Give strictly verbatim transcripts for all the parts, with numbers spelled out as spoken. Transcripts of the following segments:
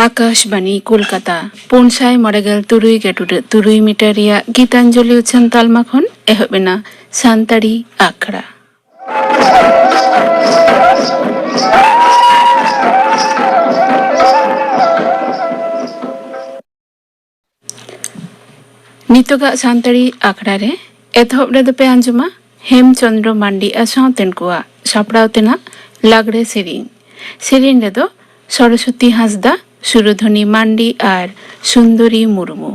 ᱟᱠᱟᱥᱵᱟᱱᱤ ᱠᱳᱞᱠᱟᱛᱟ, ᱯᱩᱱ ᱥᱟᱭ ᱢᱚᱬᱮ ᱜᱮᱞ ᱛᱩᱨᱩᱭ ᱜᱮᱴᱩᱰᱟᱹᱜ ᱛᱩᱨᱩᱭ ᱢᱤᱴᱟᱨ ᱨᱮᱭᱟᱜ ᱜᱤᱛᱟᱧᱡᱚᱞᱤ ᱩᱪᱷᱟᱹᱱ ᱛᱟᱞᱢᱟ ᱠᱷᱚᱱ ᱮᱦᱚᱵ ᱮᱱᱟ ᱥᱟᱱᱛᱟᱲᱤ ᱟᱠᱷᱲᱟ᱾ ᱱᱤᱛᱚᱜᱟᱜ ᱥᱟᱱᱛᱟᱲᱤ ᱟᱠᱷᱲᱟ ᱨᱮ ᱮᱛᱚᱦᱚᱵ ᱨᱮᱫᱚ ᱯᱮ ᱟᱸᱡᱚᱢᱟ ᱦᱮᱢᱪᱚᱸᱫᱽᱨᱚ ᱢᱟᱱᱰᱤ ᱟᱨ ᱥᱟᱶᱛᱮᱱ ᱠᱚᱣᱟᱜ ᱥᱟᱯᱲᱟᱣ ᱛᱮᱱᱟᱜ ᱞᱟᱜᱽᱲᱮ ᱥᱮᱨᱮᱧ᱾ ᱥᱮᱨᱮᱧ ᱨᱮᱫᱚ ᱥᱚᱨᱚᱥᱚᱛᱤ ᱦᱟᱸᱥᱫᱟ, ᱥᱩᱨᱚᱫᱷᱚᱱᱤ ᱢᱟᱱᱰᱤ ᱟᱨ ᱥᱩᱱᱫᱚᱨᱤ ᱢᱩᱨᱢᱩ᱾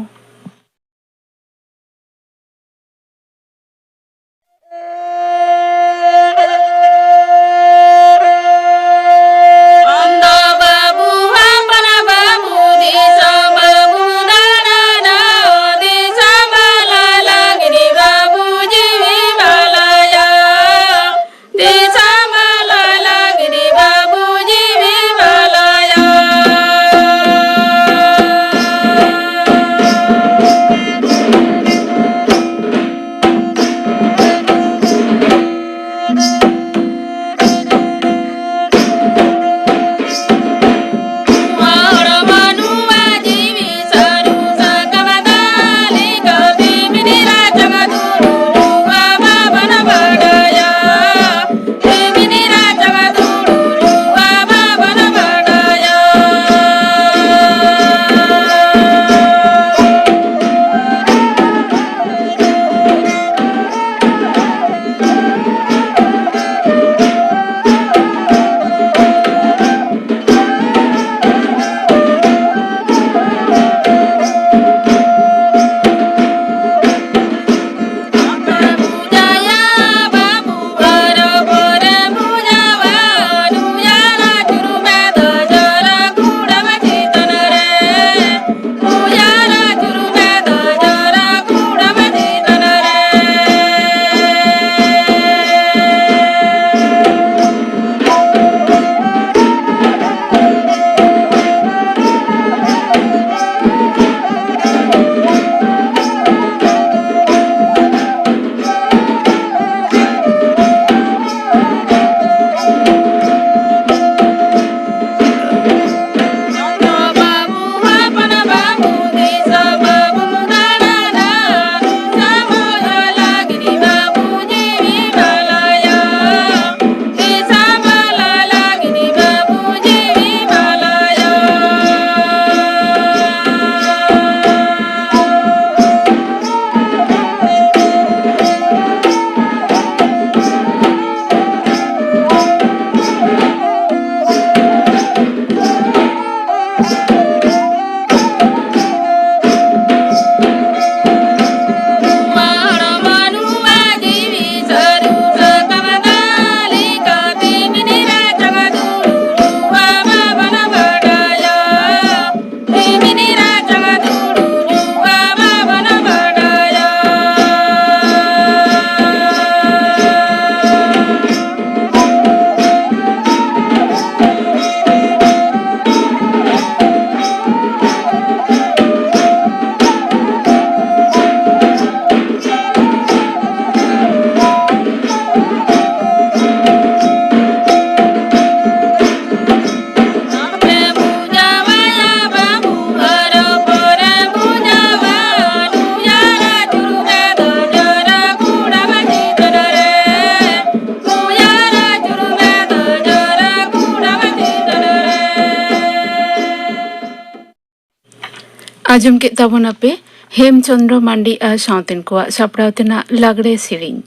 ᱟᱸᱡᱚᱢ ᱠᱮᱫ ᱛᱟᱵᱚᱱᱟᱯᱮ ᱦᱮᱢᱪᱚᱸᱫᱽᱨᱚ ᱢᱟᱱᱰᱤ ᱟᱨ ᱥᱟᱶᱛᱮᱱ ᱠᱚᱣᱟᱜ ᱥᱟᱯᱲᱟᱣ ᱛᱮᱱᱟᱜ ᱞᱟᱜᱽᱲᱮ ᱥᱮᱨᱮᱧ᱾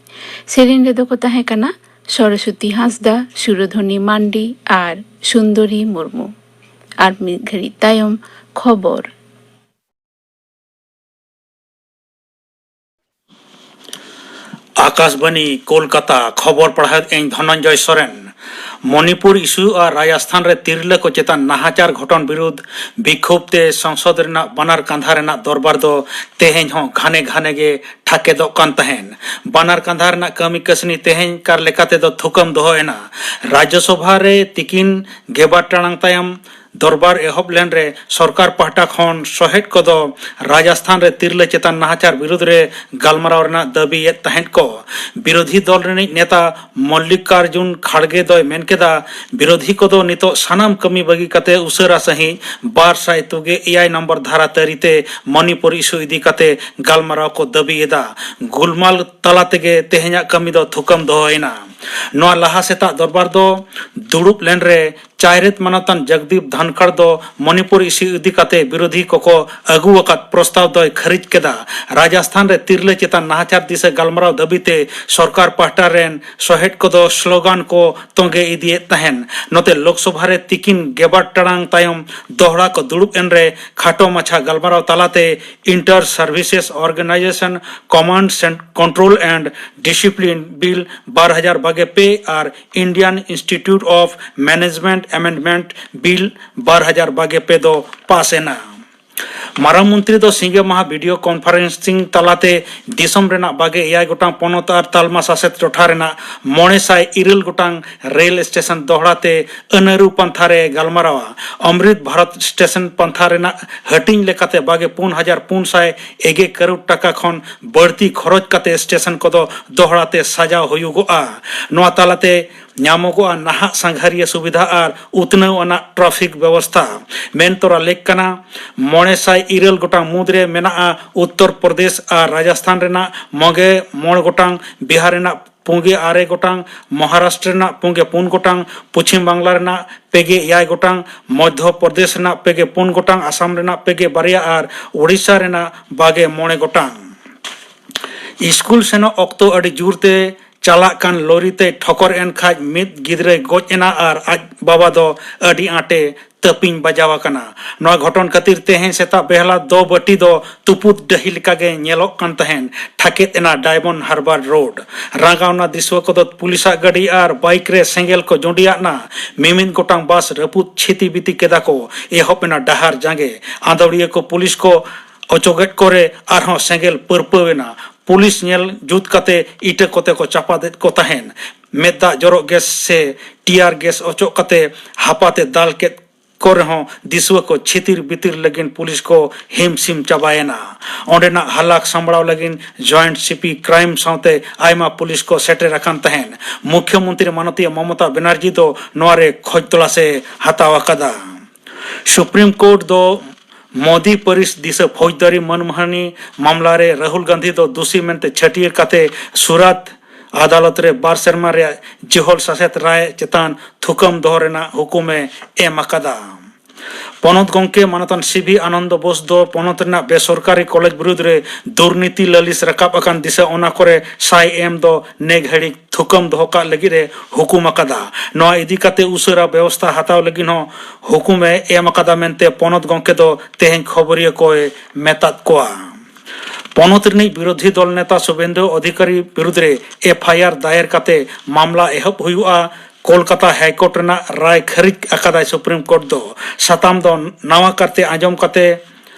ᱥᱮᱨᱮᱧ ᱨᱮᱫᱚ ᱠᱚ ᱛᱟᱦᱮᱸ ᱠᱟᱱᱟ ᱥᱚᱨᱚᱥᱚᱛᱤ ᱦᱟᱸᱥᱫᱟ, ᱥᱩᱨᱚᱫᱷᱚᱱᱤ ᱢᱟᱱᱰᱤ ᱟᱨ ᱥᱩᱱᱫᱚᱨᱤ ᱢᱩᱨᱢᱩ᱾ ᱟᱨ ᱢᱤᱫ ᱜᱷᱟᱹᱲᱤᱡ ᱛᱟᱭᱚᱢ ᱠᱷᱚᱵᱚᱨ᱾ ᱟᱠᱟᱥᱵᱟᱱᱤ ᱠᱳᱞᱠᱟᱛᱟ, ᱠᱷᱚᱵᱚᱨ ᱯᱟᱲᱦᱟᱣᱮᱫ ᱟᱹᱧ ᱫᱷᱚᱱᱚᱱᱡᱚᱭ ᱥᱚᱨᱮᱱ᱾ ᱢᱚᱱᱤᱯᱩᱨ ᱤᱥᱩ ᱟᱨ ᱨᱟᱡᱟᱥᱛᱷᱟᱱ ᱨᱮ ᱛᱤᱨᱞᱟᱹ ᱠᱚ ᱪᱮᱛᱟᱱ ᱱᱟᱦᱟᱪᱟᱨ ᱜᱷᱚᱴᱚᱱ ᱵᱤᱨᱩᱫᱽ ᱵᱤᱠᱷᱳᱵ ᱛᱮ ᱥᱚᱝᱥᱚᱫ ᱨᱮᱱᱟᱜ ᱵᱟᱱᱟᱨ ᱠᱟᱸᱫᱷᱟ ᱨᱮᱱᱟᱜ ᱫᱚᱨᱵᱟᱨ ᱫᱚ ᱛᱮᱦᱮᱧ ᱦᱚᱸ ᱜᱷᱟᱱᱮ ᱜᱷᱟᱱᱮ ᱜᱮ ᱴᱷᱟᱠᱮᱫᱚᱜ ᱠᱟᱱ ᱛᱟᱦᱮᱸᱱ᱾ ᱵᱟᱱᱟᱨ ᱠᱟᱸᱫᱷᱟ ᱨᱮᱱᱟᱜ ᱠᱟᱹᱢᱤ ᱠᱟᱹᱥᱱᱤ ᱛᱮᱦᱮᱧ ᱠᱟᱨ ᱞᱮᱠᱟ ᱛᱮᱫᱚ ᱛᱷᱩᱠᱟᱹᱢ ᱫᱚᱦᱚ ᱮᱱᱟ᱾ ᱨᱟᱡᱽᱭᱚᱥᱚᱵᱷᱟ ᱨᱮ ᱛᱤᱠᱤᱱ ᱜᱮᱞᱵᱟᱨ ᱴᱟᱲᱟᱝ ᱛᱟᱭᱚᱢ ᱫᱚᱨᱵᱟᱨ ᱮᱦᱚᱵ ᱞᱮᱱ ᱨᱮ ᱥᱚᱨᱠᱟᱨ ᱯᱟᱦᱴᱟ ᱠᱷᱚᱱ ᱥᱚᱦᱮᱫ ᱠᱚᱫᱚ ᱨᱟᱡᱟᱥᱛᱷᱟᱱ ᱨᱮ ᱛᱤᱨᱞᱟᱹ ᱪᱮᱛᱟᱱ ᱱᱟᱦᱟᱪᱟᱨ ᱵᱤᱨᱩᱫᱽ ᱨᱮ ᱜᱟᱞᱢᱟᱨᱟᱣ ᱨᱮᱱᱟᱜ ᱫᱟᱹᱵᱤᱭᱮᱫ ᱛᱟᱦᱮᱸᱫ ᱠᱚ᱾ ᱵᱤᱨᱳᱫᱷᱤ ᱫᱚᱞ ᱨᱤᱱᱤᱡ ᱱᱮᱛᱟ ᱢᱚᱞᱞᱤᱠᱟᱨᱡᱩᱱ ᱠᱷᱟᱲᱜᱮ ᱫᱚᱭ ᱢᱮᱱ ᱠᱮᱫᱟ, ᱵᱤᱨᱳᱫᱷᱤ ᱠᱚᱫᱚ ᱱᱤᱛᱚᱜ ᱥᱟᱱᱟᱢ ᱠᱟᱹᱢᱤ ᱵᱟᱹᱜᱤ ᱠᱟᱛᱮ ᱩᱥᱟᱹᱨᱟ ᱥᱟᱺᱦᱤᱡ ᱵᱟᱨ ᱥᱟᱭ ᱛᱩᱜᱮ ᱮᱭᱟᱭ ᱱᱚᱢᱵᱚᱨ ᱫᱷᱟᱨᱟ ᱛᱟᱹᱨᱤ ᱛᱮ ᱢᱚᱱᱤᱯᱩᱨ ᱤᱥᱩ ᱤᱫᱤ ᱠᱟᱛᱮ ᱜᱟᱞᱢᱟᱨᱟᱣ ᱠᱚ ᱫᱟᱹᱵᱤ ᱮᱫᱟ᱾ ᱜᱩᱞᱢᱟᱞ ᱛᱟᱞᱟ ᱛᱮᱜᱮ ᱛᱮᱦᱮᱧᱟᱜ ᱠᱟᱹᱢᱤ ᱫᱚ ᱛᱷᱩᱠᱟᱹᱢ ᱫᱚᱦᱚᱭᱮᱱᱟ᱾ ᱱᱚᱣᱟ ᱞᱟᱦᱟ ᱥᱮᱛᱟᱜ ᱫᱚᱨᱵᱟᱨ ᱫᱚ ᱫᱩᱲᱩᱵ ᱞᱮᱱ ᱨᱮ ᱪᱟᱭᱨᱮᱛ ᱢᱟᱱᱚᱛᱟᱱ ᱡᱚᱜᱽᱫᱤᱯ ᱫᱷᱟᱱᱠᱷᱟᱲ ᱫᱚ ᱢᱚᱱᱤᱯᱩᱨ ᱤᱥᱩ ᱤᱫᱤ ᱠᱟᱛᱮ ᱵᱤᱨᱳᱫᱷᱤ ᱠᱚᱠᱚ ᱟᱹᱜᱩ ᱟᱠᱟᱫ ᱯᱨᱚᱥᱛᱟᱵ ᱫᱚᱭ ᱠᱷᱟᱹᱨᱤᱡ ᱠᱮᱫᱟ᱾ ᱨᱟᱡᱟᱥᱛᱷᱟᱱ ᱨᱮ ᱛᱤᱨᱞᱟᱹ ᱪᱮᱛᱟᱱ ᱱᱟᱦᱟᱪᱟᱨ ᱫᱤᱥᱟᱹ ᱜᱟᱞᱢᱟᱨᱟᱣ ᱫᱟᱹᱵᱤ ᱛᱮ ᱥᱚᱨᱠᱟᱨ ᱯᱟᱦᱴᱟ ᱨᱮᱱ ᱥᱚᱦᱮᱫ ᱠᱚᱫᱚ ᱥᱞᱳᱜᱟᱱ ᱠᱚ ᱛᱚᱸᱜᱮ ᱤᱫᱤᱭᱮᱫ ᱛᱟᱦᱮᱸᱱ᱾ ᱱᱚᱛᱮ ᱞᱳᱠᱥᱚᱵᱷᱟ ᱨᱮ ᱛᱤᱠᱤᱱ ᱜᱮᱞᱵᱟᱨ ᱴᱟᱲᱟᱝ ᱛᱟᱭᱚᱢ ᱫᱚᱦᱲᱟ ᱠᱚ ᱫᱩᱲᱩᱵ ᱮᱱ ᱨᱮ ᱠᱷᱟᱴᱚ ᱢᱟᱪᱷᱟ ᱜᱟᱞᱢᱟᱨᱟᱣ ᱛᱟᱞᱟᱛᱮ Inter Services Organisation Command and Control and Discipline Bill ᱵᱟᱨ ᱦᱟᱡᱟᱨ ᱵᱟᱜᱮ ᱯᱮ ᱟᱨ Indian Institute of Management Amendment Bill ᱵᱟᱨ ᱦᱟᱡᱟᱨ ᱵᱟᱜᱮ ᱯᱮ ᱫᱚ ᱯᱟᱥ ᱮᱱᱟ᱾ ᱢᱟᱨᱟᱝ ᱢᱚᱱᱛᱨᱤ ᱫᱚ ᱥᱤᱸᱜᱮ ᱢᱟᱦᱟ ᱵᱷᱤᱰᱤᱭᱳ ᱠᱚᱱᱯᱷᱟᱨᱮᱱᱥᱤᱝ ᱛᱟᱞᱟᱛᱮ ᱫᱤᱥᱚᱢ ᱨᱮᱱᱟᱜ ᱵᱟᱜᱮ ᱮᱭᱟᱭ ᱜᱚᱴᱟᱝ ᱯᱚᱱᱚᱛ ᱟᱨ ᱛᱟᱞᱢᱟ ᱥᱟᱥᱮᱛ ᱴᱚᱴᱷᱟ ᱨᱮᱱᱟᱜ ᱢᱚᱬᱮ ᱥᱟᱭ ᱤᱨᱟᱹᱞ ᱜᱚᱴᱟᱝ ᱨᱮᱞ ᱥᱴᱮᱥᱚᱱ ᱫᱚᱦᱲᱟ ᱛᱮ ᱟᱹᱱᱟᱹᱨᱩ ᱯᱟᱱᱛᱷᱟ ᱨᱮ ᱜᱟᱞᱢᱟᱨᱟᱣᱟ᱾ ᱚᱢᱨᱤᱛ ᱵᱷᱟᱨᱚᱛ ᱥᱴᱮᱥᱚᱱ ᱯᱟᱱᱛᱷᱟ ᱨᱮᱱᱟᱜ ᱦᱟᱹᱴᱤᱧ ᱞᱮᱠᱟᱛᱮ ᱵᱟᱜᱮ ᱯᱩᱱ ᱦᱟᱡᱟᱨ ᱯᱩᱱ ᱥᱟᱭ ᱮᱜᱮ ᱠᱟᱹᱨᱩᱲ ᱴᱟᱠᱟ ᱠᱷᱚᱱ ᱵᱟᱹᱲᱛᱤ ᱠᱷᱚᱨᱚᱪ ᱠᱟᱛᱮ ᱥᱴᱮᱥᱚᱱ ᱠᱚᱫᱚ ᱫᱚᱦᱲᱟ ᱛᱮ ᱥᱟᱡᱟᱣ ᱦᱩᱭᱩᱜᱚᱜᱼᱟ᱾ ᱱᱚᱣᱟ ᱛᱟᱞᱟᱛᱮ ᱧᱟᱢᱚᱜᱚᱜᱼᱟ ᱱᱟᱦᱟᱜ ᱥᱟᱸᱜᱷᱟᱨᱤᱭᱟᱹ ᱥᱩᱵᱤᱫᱷᱟ ᱟᱨ ᱩᱛᱱᱟᱹᱣ ᱟᱱᱟᱜ ᱴᱨᱟᱯᱷᱤᱠ ᱵᱮᱵᱚᱥᱛᱷᱟ᱾ ᱢᱮᱱ ᱛᱚᱨᱟ ᱞᱮᱠ ᱠᱟᱱᱟ, ᱢᱚᱬᱮ ᱥᱟᱭ ᱤᱨᱟᱹᱞ ᱜᱚᱴᱟᱝ ᱢᱩᱫᱽᱨᱮ ᱢᱮᱱᱟᱜᱼᱟ ᱩᱛᱛᱚᱨ ᱯᱨᱚᱫᱮᱥ ᱟᱨ ᱨᱟᱡᱚᱥᱛᱷᱟᱱ ᱨᱮᱱᱟᱜ ᱢᱚᱜᱮ ᱢᱚᱬ ᱜᱚᱴᱟᱝ, ᱵᱤᱦᱟᱨ ᱨᱮᱱᱟᱜ ᱯᱩᱱᱜᱮ ᱟᱨᱮ ᱜᱚᱴᱟᱝ, ᱢᱚᱦᱟᱨᱟᱥᱴᱨᱚ ᱨᱮᱱᱟᱜ ᱯᱩᱱᱜᱮ ᱯᱩᱱ ᱜᱚᱴᱟᱝ, ᱯᱚᱪᱷᱤᱢ ᱵᱟᱝᱞᱟ ᱨᱮᱱᱟᱜ ᱯᱮᱜᱮ ᱮᱭᱟᱭ ᱜᱚᱴᱟᱝ, ᱢᱚᱫᱽᱫᱷᱚ ᱯᱨᱚᱫᱮᱥ ᱨᱮᱱᱟᱜ ᱯᱮᱜᱮ ᱯᱩᱱ ᱜᱚᱴᱟᱝ, ᱟᱥᱟᱢ ᱨᱮᱱᱟᱜ ᱯᱮᱜᱮ ᱵᱟᱨᱭᱟ ᱟᱨ ᱳᱰᱤᱥᱟ ᱨᱮᱱᱟᱜ ᱵᱟᱜᱮ ᱢᱚᱬᱮ ᱜᱚᱴᱟᱝ᱾ ᱥᱠᱩᱞ ᱥᱮᱱᱚᱜ ᱚᱠᱛᱚ ᱟᱹᱰᱤ ᱡᱳᱨᱛᱮ ᱪᱟᱞᱟᱜ ᱠᱟᱱ ᱞᱚᱨᱤ ᱛᱮᱭ ᱴᱷᱚᱠᱚᱨ ᱮᱱ ᱠᱷᱟᱡ ᱢᱤᱫ ᱜᱤᱫᱽᱨᱟᱹᱭ ᱜᱚᱡ ᱮᱱᱟ ᱟᱨ ᱟᱡ ᱵᱟᱵᱟ ᱫᱚ ᱟᱹᱰᱤ ᱟᱸᱴᱮ ᱛᱟᱹᱯᱤᱧ ᱵᱟᱡᱟᱣ ᱟᱠᱟᱱᱟ᱾ ᱱᱚᱣᱟ ᱜᱷᱚᱴᱚᱱ ᱠᱷᱟᱹᱛᱤᱨ ᱛᱮᱦᱮᱧ ᱥᱮᱛᱟᱜ ᱵᱮᱦᱞᱟ ᱫᱚ ᱵᱟᱹᱴᱤ ᱫᱚ ᱛᱩᱯᱩᱫ ᱰᱟᱹᱦᱤ ᱞᱮᱠᱟᱜᱮ ᱧᱮᱞᱚᱜ ᱠᱟᱱ ᱛᱟᱦᱮᱸᱱ᱾ ᱴᱷᱟᱠᱮᱫ ᱮᱱᱟ ᱰᱟᱭᱢᱚᱱᱰ ᱦᱟᱨᱵᱟᱨ ᱨᱳᱰ᱾ ᱨᱟᱸᱜᱟᱣᱱᱟ ᱫᱤᱥᱩᱣᱟᱹ ᱠᱚᱫᱚ ᱯᱩᱞᱤᱥᱟᱜ ᱜᱟᱹᱰᱤ ᱟᱨ ᱵᱟᱭᱤᱠ ᱨᱮ ᱥᱮᱸᱜᱮᱞ ᱠᱚ ᱡᱚᱸᱰᱤᱭᱟᱫ ᱱᱟ᱾ ᱢᱤᱢᱤᱫ ᱜᱚᱴᱟᱝ ᱵᱟᱥ ᱨᱟᱹᱯᱩᱫ ᱪᱷᱤᱛᱤ ᱵᱤᱛᱤ ᱠᱮᱫᱟ ᱠᱚ᱾ ᱮᱦᱚᱵ ᱮᱱᱟ ᱰᱟᱦᱟᱨ ᱡᱟᱸᱜᱮ᱾ ᱟᱸᱫᱟᱣᱲᱤᱭᱟᱹ ᱠᱚ ᱯᱩᱞᱤᱥ ᱠᱚ ᱚᱪᱚᱜᱮᱫ ᱠᱚᱨᱮ ᱟᱨᱦᱚᱸ ᱥᱮᱸᱜᱮᱞ ᱯᱟᱹᱨᱯᱟᱹᱣ ᱮᱱᱟ᱾ ᱯᱩᱞᱤᱥ ᱧᱮᱞ ᱡᱩᱛ ᱠᱟᱛᱮ ᱤᱴᱟᱹ ᱠᱚᱛᱮ ᱠᱚ ᱪᱟᱯᱟᱫᱮᱫ ᱠᱚ ᱛᱟᱦᱮᱸᱱ᱾ ᱢᱮᱫ ᱫᱟᱜ ᱡᱚᱨᱚᱜ ᱜᱮᱥ ᱥᱮ ᱴᱤᱭᱟᱨ ᱜᱮᱥ ᱚᱪᱚᱜ ᱠᱟᱛᱮ ᱦᱟᱯᱟᱛᱮ ᱫᱟᱞ ᱠᱮᱫ ᱠᱚ ᱨᱮᱦᱚᱸ ᱫᱤᱥᱩᱣᱟᱹ ᱠᱚ ᱪᱷᱤᱛᱤᱨ ᱵᱤᱛᱤᱨ ᱞᱟᱹᱜᱤᱫ ᱯᱩᱞᱤᱥ ᱠᱚ ᱦᱤᱢ ᱥᱤᱢ ᱪᱟᱵᱟᱭᱮᱱᱟ᱾ ᱚᱸᱰᱮᱱᱟᱜ ᱦᱟᱞᱟᱠ ᱥᱟᱢᱵᱲᱟᱣ ᱞᱟᱹᱜᱤᱫ ᱡᱚᱭᱮᱱᱴ ᱥᱤᱯᱤ ᱠᱨᱟᱭᱤᱢ ᱥᱟᱶᱛᱮ ᱟᱭᱢᱟ ᱯᱩᱞᱤᱥ ᱠᱚ ᱥᱮᱴᱮᱨ ᱟᱠᱟᱱ ᱛᱟᱦᱮᱸᱱ᱾ ᱢᱩᱠᱷᱭᱚᱢᱚᱱᱛᱨᱤ ᱢᱟᱱᱚᱛᱤᱭᱟᱹ ᱢᱚᱢᱚᱛᱟ ᱵᱮᱱᱟᱨᱡᱤ ᱫᱚ ᱱᱚᱣᱟ ᱨᱮ ᱠᱷᱚᱡᱽ ᱛᱚᱞᱟᱥ ᱮ ᱦᱟᱛᱟᱣ ᱟᱠᱟᱫᱟ᱾ ᱥᱩᱯᱨᱤᱢ ᱠᱳᱨᱴ ᱫᱚ ᱢᱳᱫᱤ ᱯᱟᱹᱨᱤᱥ ᱫᱤᱥᱟᱹ ᱯᱷᱳᱡᱽᱫᱟᱨᱤ ᱢᱟᱹᱱᱦᱟᱹᱱᱤ ᱢᱟᱢᱞᱟ ᱨᱮ ᱨᱟᱦᱩᱞ ᱜᱟᱱᱫᱷᱤ ᱫᱚ ᱫᱩᱥᱤ ᱢᱮᱱᱛᱮ ᱪᱷᱟᱹᱴᱭᱟᱹᱨ ᱠᱟᱛᱮ ᱥᱩᱨᱟᱛ ᱟᱫᱟᱞᱚᱛ ᱨᱮ ᱵᱟᱨ ᱥᱮᱨᱢᱟ ᱨᱮᱭᱟᱜ ᱡᱤᱦᱚᱞ ᱥᱟᱥᱮᱛ ᱨᱟᱭ ᱪᱮᱛᱟᱱ ᱛᱷᱩᱠᱟᱹᱢ ᱫᱚᱦᱚ ᱨᱮᱱᱟᱜ ᱦᱩᱠᱩᱢ ᱮ ᱮᱢ ᱟᱠᱟᱫᱟ᱾ ᱯᱚᱱᱚᱛ ᱜᱚᱢᱠᱮ ᱢᱟᱱᱚᱛᱟᱱ ᱥᱤ ᱵᱷᱤ ᱟᱱᱚᱱᱫᱚ ᱵᱳᱥ ᱫᱚ ᱯᱚᱱᱚᱛ ᱨᱮᱱᱟᱜ ᱵᱮᱥᱚᱨᱠᱟᱨᱤ ᱠᱚᱞᱮᱡᱽ ᱵᱤᱨᱩᱫᱽ ᱨᱮ ᱫᱩᱨᱱᱤᱛᱤ ᱞᱟᱹᱞᱤᱥ ᱨᱟᱠᱟᱵ ᱟᱠᱟᱱ ᱫᱤᱥᱟᱹ ᱚᱱᱟ ᱠᱚᱨᱮ ᱥᱟᱭ ᱮᱢ ᱫᱚ ᱱᱮ ᱜᱷᱟᱹᱲᱤᱡ ᱛᱷᱩᱠᱟᱹᱢ ᱫᱚᱦᱚ ᱠᱟᱜ ᱞᱟᱹᱜᱤᱫ ᱮ ᱦᱩᱠᱩᱢ ᱟᱠᱟᱫᱟ᱾ ᱱᱚᱣᱟ ᱤᱫᱤ ᱠᱟᱛᱮ ᱩᱥᱟᱹᱨᱟ ᱵᱮᱵᱚᱥᱛᱷᱟ ᱦᱟᱛᱟᱣ ᱞᱟᱹᱜᱤᱫ ᱦᱚᱸ ᱦᱩᱠᱩᱢ ᱮ ᱮᱢ ᱟᱠᱟᱫᱟ ᱢᱮᱱᱛᱮ ᱯᱚᱱᱚᱛ ᱜᱚᱢᱠᱮ ᱫᱚ ᱛᱮᱦᱮᱧ ᱠᱷᱚᱵᱚᱨᱤᱭᱟᱹ ᱠᱚᱭ ᱢᱮᱛᱟᱫ ᱠᱚᱣᱟ᱾ ᱯᱚᱱᱚᱛ ᱨᱤᱱᱤᱡ ᱵᱤᱨᱳᱫᱷᱤ ᱫᱚᱞ ᱱᱮᱛᱟ ᱥᱩᱵᱷᱮᱱᱫᱩ ᱚᱫᱷᱤᱠᱟᱨᱤ ᱵᱤᱨᱩᱫᱽ ᱨᱮ ᱮᱯᱷ ᱟᱭ ᱟᱨ ᱫᱟᱭᱮᱨ ᱠᱟᱛᱮ ᱢᱟᱢᱞᱟ ᱮᱦᱚᱵ ᱦᱩᱭᱩᱜᱼᱟ᱾ ᱠᱳᱞᱠᱟᱛᱟ ᱦᱟᱭᱠᱳᱨᱴ ᱨᱮᱱᱟᱜ ᱨᱟᱭ ᱠᱷᱟᱹᱨᱤᱡ ᱟᱠᱟᱫᱟᱭ ᱥᱩᱯᱨᱤᱢ ᱠᱳᱨᱴ ᱫᱚ᱾ ᱥᱟᱛᱟᱢ ᱫᱚ ᱱᱟᱣᱟ ᱠᱟᱨᱛᱮ ᱟᱸᱡᱚᱢ ᱠᱟᱛᱮ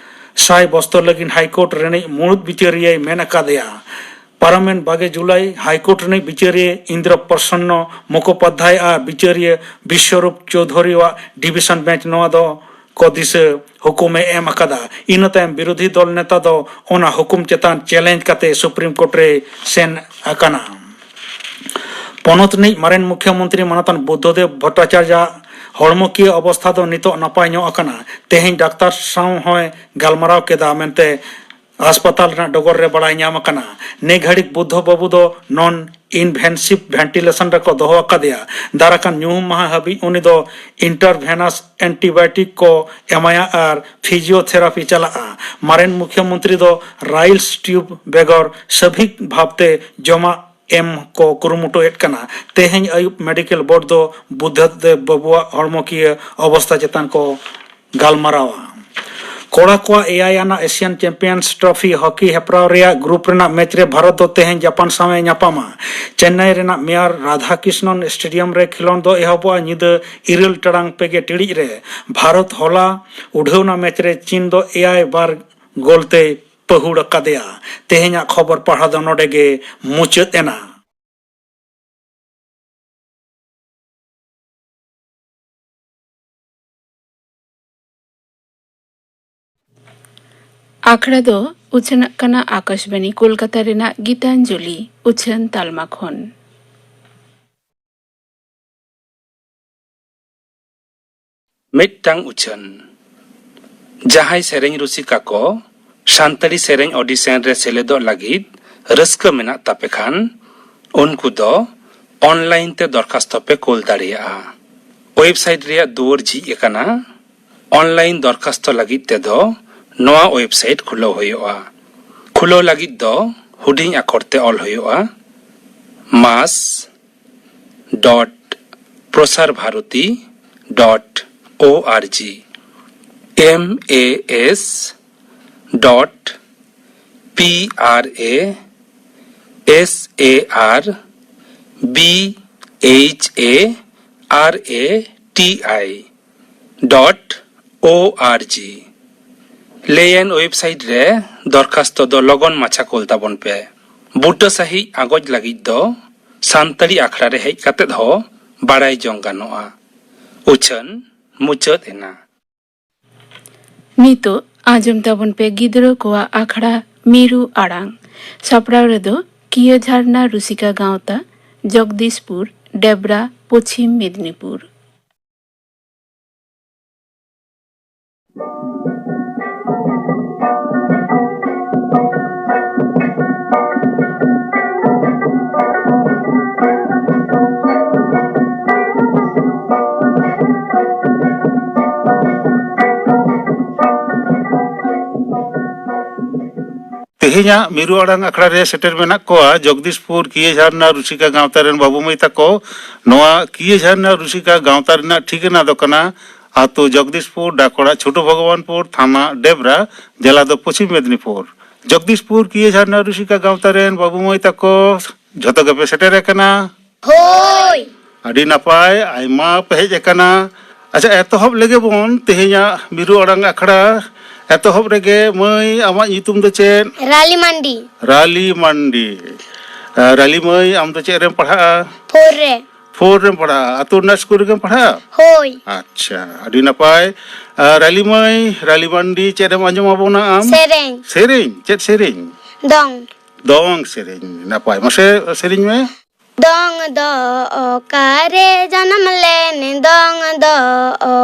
ᱥᱟᱭ ᱵᱚᱥᱛᱚᱨ ᱞᱟᱹᱜᱤᱫ ᱦᱟᱭᱠᱳᱨᱴ ᱨᱤᱱᱤᱡ ᱢᱩᱬᱩᱫ ᱵᱤᱪᱟᱹᱨᱤᱭᱟᱹᱭ ᱢᱮᱱ ᱟᱠᱟᱫᱮᱭᱟ᱾ ᱯᱟᱨᱚᱢᱮᱱ ᱵᱟᱜᱮ ᱡᱩᱞᱟᱭ ᱦᱟᱭᱠᱳᱨᱴ ᱨᱤᱱᱤᱡ ᱵᱤᱪᱟᱹᱨᱤᱭᱟᱹ ᱤᱱᱫᱨᱚ ᱯᱨᱚᱥᱚᱱᱱᱚ ᱢᱩᱠᱷᱳᱯᱟᱫᱽᱫᱷᱟᱭ ᱟᱨ ᱵᱤᱪᱟᱹᱨᱤᱭᱟᱹ ᱵᱤᱥᱣᱚᱨᱩᱯ ᱪᱳᱣᱫᱷᱚᱨᱤᱣᱟᱜ ᱰᱤᱵᱤᱥᱚᱱ ᱵᱮᱧᱪ ᱱᱚᱣᱟ ᱫᱚ ᱠᱚ ᱫᱤᱥᱟᱹ ᱦᱩᱠᱩᱢ ᱮ ᱮᱢ ᱟᱠᱟᱫᱟ᱾ ᱤᱱᱟᱹ ᱛᱟᱭᱚᱢ ᱵᱤᱨᱳᱫᱷᱤ ᱫᱚᱞ ᱱᱮᱛᱟ ᱫᱚ ᱚᱱᱟ ᱦᱩᱠᱩᱢ ᱪᱮᱛᱟᱱ ᱪᱮᱞᱮᱧᱡᱽ ᱠᱟᱛᱮ ᱥᱩᱯᱨᱤᱢ ᱠᱳᱨᱴ ᱨᱮ ᱥᱮᱱ ᱟᱠᱟᱱᱟ᱾ ᱯᱚᱱᱚᱛ ᱨᱤᱱᱤᱡ ᱢᱟᱨᱮᱱ ᱢᱩᱠᱷᱭᱚᱢᱚᱱᱛᱨᱤ ᱢᱟᱱᱚᱛᱟᱱ ᱵᱩᱫᱽᱫᱷᱚᱫᱮᱵ ᱵᱷᱚᱴᱴᱟᱪᱟᱨᱡᱟᱜ ᱦᱚᱲᱢᱚᱠᱤᱭᱟᱹ ᱚᱵᱚᱥᱛᱷᱟ ᱫᱚ ᱱᱤᱛᱚᱜ ᱱᱟᱯᱟᱭ ᱧᱚᱜ ᱟᱠᱟᱱᱟ᱾ ᱛᱮᱦᱮᱧ ᱰᱟᱠᱛᱟᱨ ᱥᱟᱶ ᱦᱚᱸᱭ ᱜᱟᱞᱢᱟᱨᱟᱣ ᱠᱮᱫᱟ ᱢᱮᱱᱛᱮ ᱦᱟᱥᱯᱟᱛᱟᱞ ᱨᱮᱱᱟᱜ ᱰᱚᱜᱚᱨ ᱨᱮ ᱵᱟᱲᱟᱭ ᱧᱟᱢ ᱟᱠᱟᱱᱟ᱾ ᱱᱮ ᱜᱷᱟᱹᱲᱤᱡ ᱵᱩᱫᱽᱫᱷᱚ ᱵᱟᱹᱵᱩ ᱫᱚ non invasive ventilation ᱨᱮᱠᱚ ᱫᱚᱦᱚ ᱟᱠᱟᱫᱮᱭᱟ᱾ ᱫᱟᱨᱟᱠᱟᱱ ᱧᱩᱦᱩᱢ ᱢᱟᱦᱟ ᱦᱟᱹᱵᱤᱡ ᱩᱱᱤ ᱫᱚ intravenous antibiotic ᱠᱚ ᱮᱢᱟᱭᱟ ᱟᱨ physiotherapy ᱪᱟᱞᱟᱜᱼᱟ᱾ ᱢᱟᱨᱮᱱ ᱢᱩᱠᱷᱭᱟᱹ ᱢᱚᱱᱛᱨᱤ ᱫᱚ rice tube ᱵᱮᱜᱚᱨ ᱥᱟᱵᱷᱤᱠ ᱵᱷᱟᱵᱽᱛᱮ ᱡᱚᱢᱟᱜ ᱮᱢ ᱠᱚ ᱠᱩᱨᱩᱢᱩᱴᱩᱭᱮᱫ ᱠᱟᱱᱟ᱾ ᱛᱮᱦᱮᱧ ᱟᱹᱭᱩᱵ ᱢᱮᱰᱤᱠᱮᱞ ᱵᱳᱨᱰ ᱫᱚ ᱵᱩᱫᱽᱫᱷᱚ ᱫᱮᱵ ᱵᱟᱹᱵᱩᱣᱟᱜ ᱦᱚᱲᱢᱚᱠᱤᱭᱟᱹ ᱚᱵᱚᱥᱛᱟ ᱪᱮᱛᱟᱱ ᱠᱚ ᱜᱟᱞᱢᱟᱨᱟᱣᱟ᱾ ᱠᱚᱲᱟ ᱠᱚᱣᱟᱜ ᱮᱭᱟᱭ ᱟᱱᱟᱜ ᱮᱥᱤᱭᱟᱱ ᱪᱟᱢᱯᱤᱭᱟᱱᱥ ᱴᱨᱚᱯᱷᱤ ᱦᱚᱠᱤ ᱦᱮᱯᱨᱟᱣ ᱨᱮᱭᱟᱜ ᱜᱨᱩᱯ ᱨᱮᱱᱟᱜ ᱢᱮᱪ ᱨᱮ ᱵᱷᱟᱨᱚᱛ ᱫᱚ ᱛᱮᱦᱮᱧ ᱡᱟᱯᱟᱱ ᱥᱟᱶ ᱮ ᱧᱟᱯᱟᱢᱟ᱾ ᱪᱮᱱᱱᱟᱭ ᱨᱮᱱᱟᱜ ᱢᱮᱭᱟᱨ ᱨᱟᱫᱷᱟᱠᱨᱤᱥᱱᱚᱱ ᱥᱴᱮᱰᱤᱭᱟᱢ ᱨᱮ ᱠᱷᱮᱞᱚᱸᱰ ᱫᱚ ᱮᱦᱚᱵᱚᱜᱼᱟ ᱧᱤᱫᱟᱹ ᱤᱨᱟᱹᱞ ᱴᱟᱲᱟᱝ ᱯᱮ ᱜᱮ ᱴᱤᱲᱤᱡ ᱨᱮ᱾ ᱵᱷᱟᱨᱚᱛ ᱦᱚᱞᱟ ᱩᱰᱷᱟᱹᱣᱱᱟ ᱢᱮᱪ ᱨᱮ ᱪᱤᱱ ᱫᱚ ᱮᱭᱟᱭ ᱵᱟᱨ ᱜᱳᱞ ᱛᱮᱭ ᱯᱟᱹᱦᱩᱲ ᱟᱠᱟᱫᱮᱭᱟ᱾ ᱛᱮᱦᱮᱧᱟᱜ ᱠᱷᱚᱵᱚᱨ ᱯᱟᱲᱦᱟᱣ ᱫᱚ ᱱᱚᱰᱮ ᱜᱮ ᱢᱩᱪᱟᱹᱫ ᱮᱱᱟ᱾ ᱟᱠᱷᱲᱟ ᱫᱚ ᱩᱪᱷᱟᱹᱱᱚᱜ ᱠᱟᱱᱟ ᱟᱠᱟᱥᱵᱟᱱᱤ ᱠᱳᱞᱠᱟᱛᱟ ᱨᱮᱱᱟᱜ ᱜᱤᱛᱟᱧᱡᱚᱞᱤ ᱩᱪᱷᱟᱹᱱ ᱛᱟᱞᱢᱟ ᱠᱷᱚᱱ᱾ ᱢᱤᱫᱴᱟᱝ ᱩᱪᱷᱟᱹᱱ᱾ ᱡᱟᱦᱟᱸᱭ ᱥᱮᱨᱮᱧ ᱨᱩᱥᱤᱠᱟ ᱠᱚ ᱥᱟᱱᱛᱟᱲᱤ ᱥᱮᱨᱮᱧ ᱚᱰᱤᱥᱚᱱ ᱨᱮ ᱥᱮᱞᱮᱫᱚᱜ ᱞᱟᱹᱜᱤᱫ ᱨᱟᱹᱥᱠᱟᱹ ᱢᱮᱱᱟᱜ ᱛᱟᱯᱮ ᱠᱷᱟᱱ, ᱩᱱᱠᱩ ᱫᱚ ᱚᱱᱞᱟᱭᱤᱱ ᱛᱮ ᱫᱚᱨᱠᱷᱟᱥᱛᱚ ᱯᱮ ᱠᱳᱞ ᱫᱟᱲᱮᱭᱟᱜᱼᱟ᱾ ᱳᱭᱮᱵᱥᱟᱭᱤᱴ ᱨᱮᱭᱟᱜ ᱫᱩᱣᱟᱹᱨ ᱡᱷᱤᱡ ᱟᱠᱟᱱᱟ᱾ ᱚᱱᱞᱟᱭᱤᱱ ᱫᱚᱨᱠᱷᱟᱥᱛᱚ ᱞᱟᱹᱜᱤᱫ ᱛᱮᱫᱚ ᱱᱚᱣᱟ ᱳᱭᱮᱵᱥᱟᱭᱤᱴ ᱠᱷᱩᱞᱟᱹᱣ ᱦᱩᱭᱩᱜᱼᱟ᱾ ᱠᱷᱩᱞᱟᱹᱣ ᱞᱟᱹᱜᱤᱫ ᱫᱚ ᱦᱩᱰᱤᱧ ᱟᱠᱷᱚᱨ ᱛᱮ ᱚᱞ ᱦᱩᱭᱩᱜᱼᱟ, mas dot prasarbharati dot org, M A S dot P R A S A R B H A R A T I dot org ᱞᱮᱭᱮᱱ ᱳᱭᱮᱵᱥᱟᱭᱤᱴ ᱨᱮ ᱫᱚᱨᱠᱷᱟᱥᱛᱚ ᱫᱚ ᱞᱚᱜᱚᱱ ᱢᱟᱪᱷᱟ ᱠᱳᱞ ᱛᱟᱵᱚᱱ ᱯᱮ᱾ ᱵᱩᱴᱟᱹ ᱥᱟᱹᱦᱤᱡ ᱟᱸᱜᱚᱪ ᱞᱟᱹᱜᱤᱫ ᱫᱚ ᱥᱟᱱᱛᱟᱲᱤ ᱟᱠᱷᱲᱟ ᱨᱮ ᱦᱮᱡ ᱠᱟᱛᱮᱫ ᱦᱚᱸ ᱵᱟᱲᱟᱭ ᱡᱚᱝ ᱜᱟᱱᱚᱜᱼᱟ᱾ ᱩᱪᱷᱟᱹᱱ ᱢᱩᱪᱟᱹᱫ ᱮᱱᱟ᱾ ᱱᱤᱛᱚᱜ ᱟᱸᱡᱚᱢ ᱛᱟᱵᱚᱱ ᱯᱮ ᱜᱤᱫᱽᱨᱟᱹ ᱠᱚᱣᱟᱜ ᱟᱠᱷᱲᱟ ᱢᱤᱨᱩ ᱟᱲᱟᱝ᱾ ᱥᱟᱯᱲᱟᱣ ᱨᱮᱫᱚ ᱠᱤᱭᱟᱹ ᱡᱷᱟᱨᱱᱟ ᱨᱩᱥᱤᱠᱟ ᱜᱟᱶᱛᱟ, ᱡᱚᱜᱽᱫᱤᱥᱯᱩᱨ, ᱰᱮᱵᱽᱨᱟ, ᱯᱚᱪᱷᱤᱢ ᱢᱮᱫᱽᱱᱤᱯᱩᱨ᱾ ᱛᱮᱦᱮᱧᱟᱜ ᱢᱤᱨᱩ ᱟᱲᱟᱝ ᱟᱠᱷᱲᱟ ᱨᱮ ᱥᱮᱴᱮᱨ ᱢᱮᱱᱟᱜ ᱠᱚᱣᱟ ᱡᱚᱜᱽᱫᱤᱥᱯᱩᱨ ᱠᱤᱭᱟᱹ ᱡᱷᱟᱨᱱᱟ ᱨᱩᱥᱤᱠᱟ ᱜᱟᱶᱛᱟ ᱨᱮᱱ ᱵᱟᱹᱵᱩ ᱢᱟᱹᱭ ᱛᱟᱠᱚ᱾ ᱱᱚᱣᱟ ᱠᱤᱭᱟᱹ ᱡᱷᱟᱨᱱᱟ ᱨᱩᱥᱤᱠᱟ ᱜᱟᱶᱛᱟ ᱨᱮᱱᱟᱜ ᱴᱷᱤᱠᱟᱹᱱᱟ ᱫᱚ ᱠᱟᱱᱟ ᱟᱛᱳ ᱡᱚᱜᱽᱫᱤᱥᱯᱩᱨ, ᱰᱟᱠᱚᱲᱟ ᱪᱷᱳᱴᱳ ᱵᱷᱚᱜᱚᱵᱟᱱᱯᱩᱨ, ᱛᱷᱟᱱᱟ ᱰᱮᱵᱽᱨᱟ, ᱡᱮᱞᱟ ᱫᱚ ᱯᱚᱪᱷᱤᱢ ᱢᱮᱫᱽᱱᱤᱯᱩᱨ᱾ ᱡᱚᱜᱽᱫᱤᱥᱯᱩᱨ ᱠᱤᱭᱟᱹ ᱡᱷᱟᱨᱱᱟ ᱨᱩᱥᱤᱠᱟ ᱜᱟᱶᱛᱟ ᱨᱮᱱ ᱵᱟᱹᱵᱩ ᱢᱟᱹᱭ ᱛᱟᱠᱚ ᱡᱷᱚᱛᱚ ᱜᱮᱯᱮ ᱥᱮᱴᱮᱨ ᱟᱠᱟᱱᱟ? ᱦᱳᱭ᱾ ᱟᱹᱰᱤ ᱱᱟᱯᱟᱭ, ᱟᱭᱢᱟ ᱯᱮ ᱦᱮᱡ ᱟᱠᱟᱱᱟ᱾ ᱟᱪᱪᱷᱟ, ᱮᱛᱚᱦᱚᱵ ᱞᱮᱜᱮ ᱵᱚᱱ ᱛᱮᱦᱮᱧᱟᱜ ᱢᱤᱨᱩ ᱟᱲᱟᱝ ᱟᱠᱷᱲᱟ᱾ ᱮᱛᱚᱦᱚᱵ ᱨᱮᱜᱮ ᱢᱟᱹᱭ, ᱟᱢᱟᱜ ᱧᱩᱛᱩᱢ ᱫᱚ ᱪᱮᱫ? ᱨᱟᱞᱤ ᱢᱟᱱᱰᱤ᱾ ᱨᱟᱞᱤ ᱢᱟᱱᱰᱤ᱾ ᱟᱨ ᱨᱟᱞᱤ ᱢᱟᱹᱭ, ᱟᱢ ᱫᱚ ᱪᱮᱫ ᱨᱮᱢ ᱯᱟᱲᱦᱟᱜᱼᱟ? ᱯᱷᱳᱨ ᱨᱮ᱾ ᱯᱷᱳᱨ ᱨᱮᱢ ᱯᱟᱲᱦᱟᱜᱼᱟ? ᱟᱹᱛᱩ ᱨᱮᱱᱟᱜ ᱥᱠᱩᱞ ᱨᱮᱜᱮᱢ ᱯᱟᱲᱦᱟᱜᱼᱟ? ᱦᱳᱭ᱾ ᱟᱪᱪᱷᱟ, ᱟᱹᱰᱤ ᱱᱟᱯᱟᱭ᱾ ᱟᱨ ᱨᱟᱞᱤ ᱢᱟᱹᱭ, ᱨᱟᱞᱤ ᱢᱟᱱᱰᱤ, ᱪᱮᱫ ᱮᱢ ᱟᱸᱡᱚᱢ ᱟᱵᱚᱱᱟ ᱟᱢ? ᱥᱮᱨᱮᱧ᱾ ᱥᱮᱨᱮᱧ? ᱪᱮᱫ ᱥᱮᱨᱮᱧ? ᱫᱚᱝ᱾ ᱫᱚᱝ ᱥᱮᱨᱮᱧ᱾ ᱱᱟᱯᱟᱭ, ᱢᱟᱥᱮ ᱥᱮᱨᱮᱧ ᱢᱮ᱾ ᱫᱚᱝ ᱫᱚ ᱚᱠᱟᱨᱮ ᱡᱟᱱᱟᱢ ᱞᱮᱱ, ᱫᱚᱝ ᱫᱚ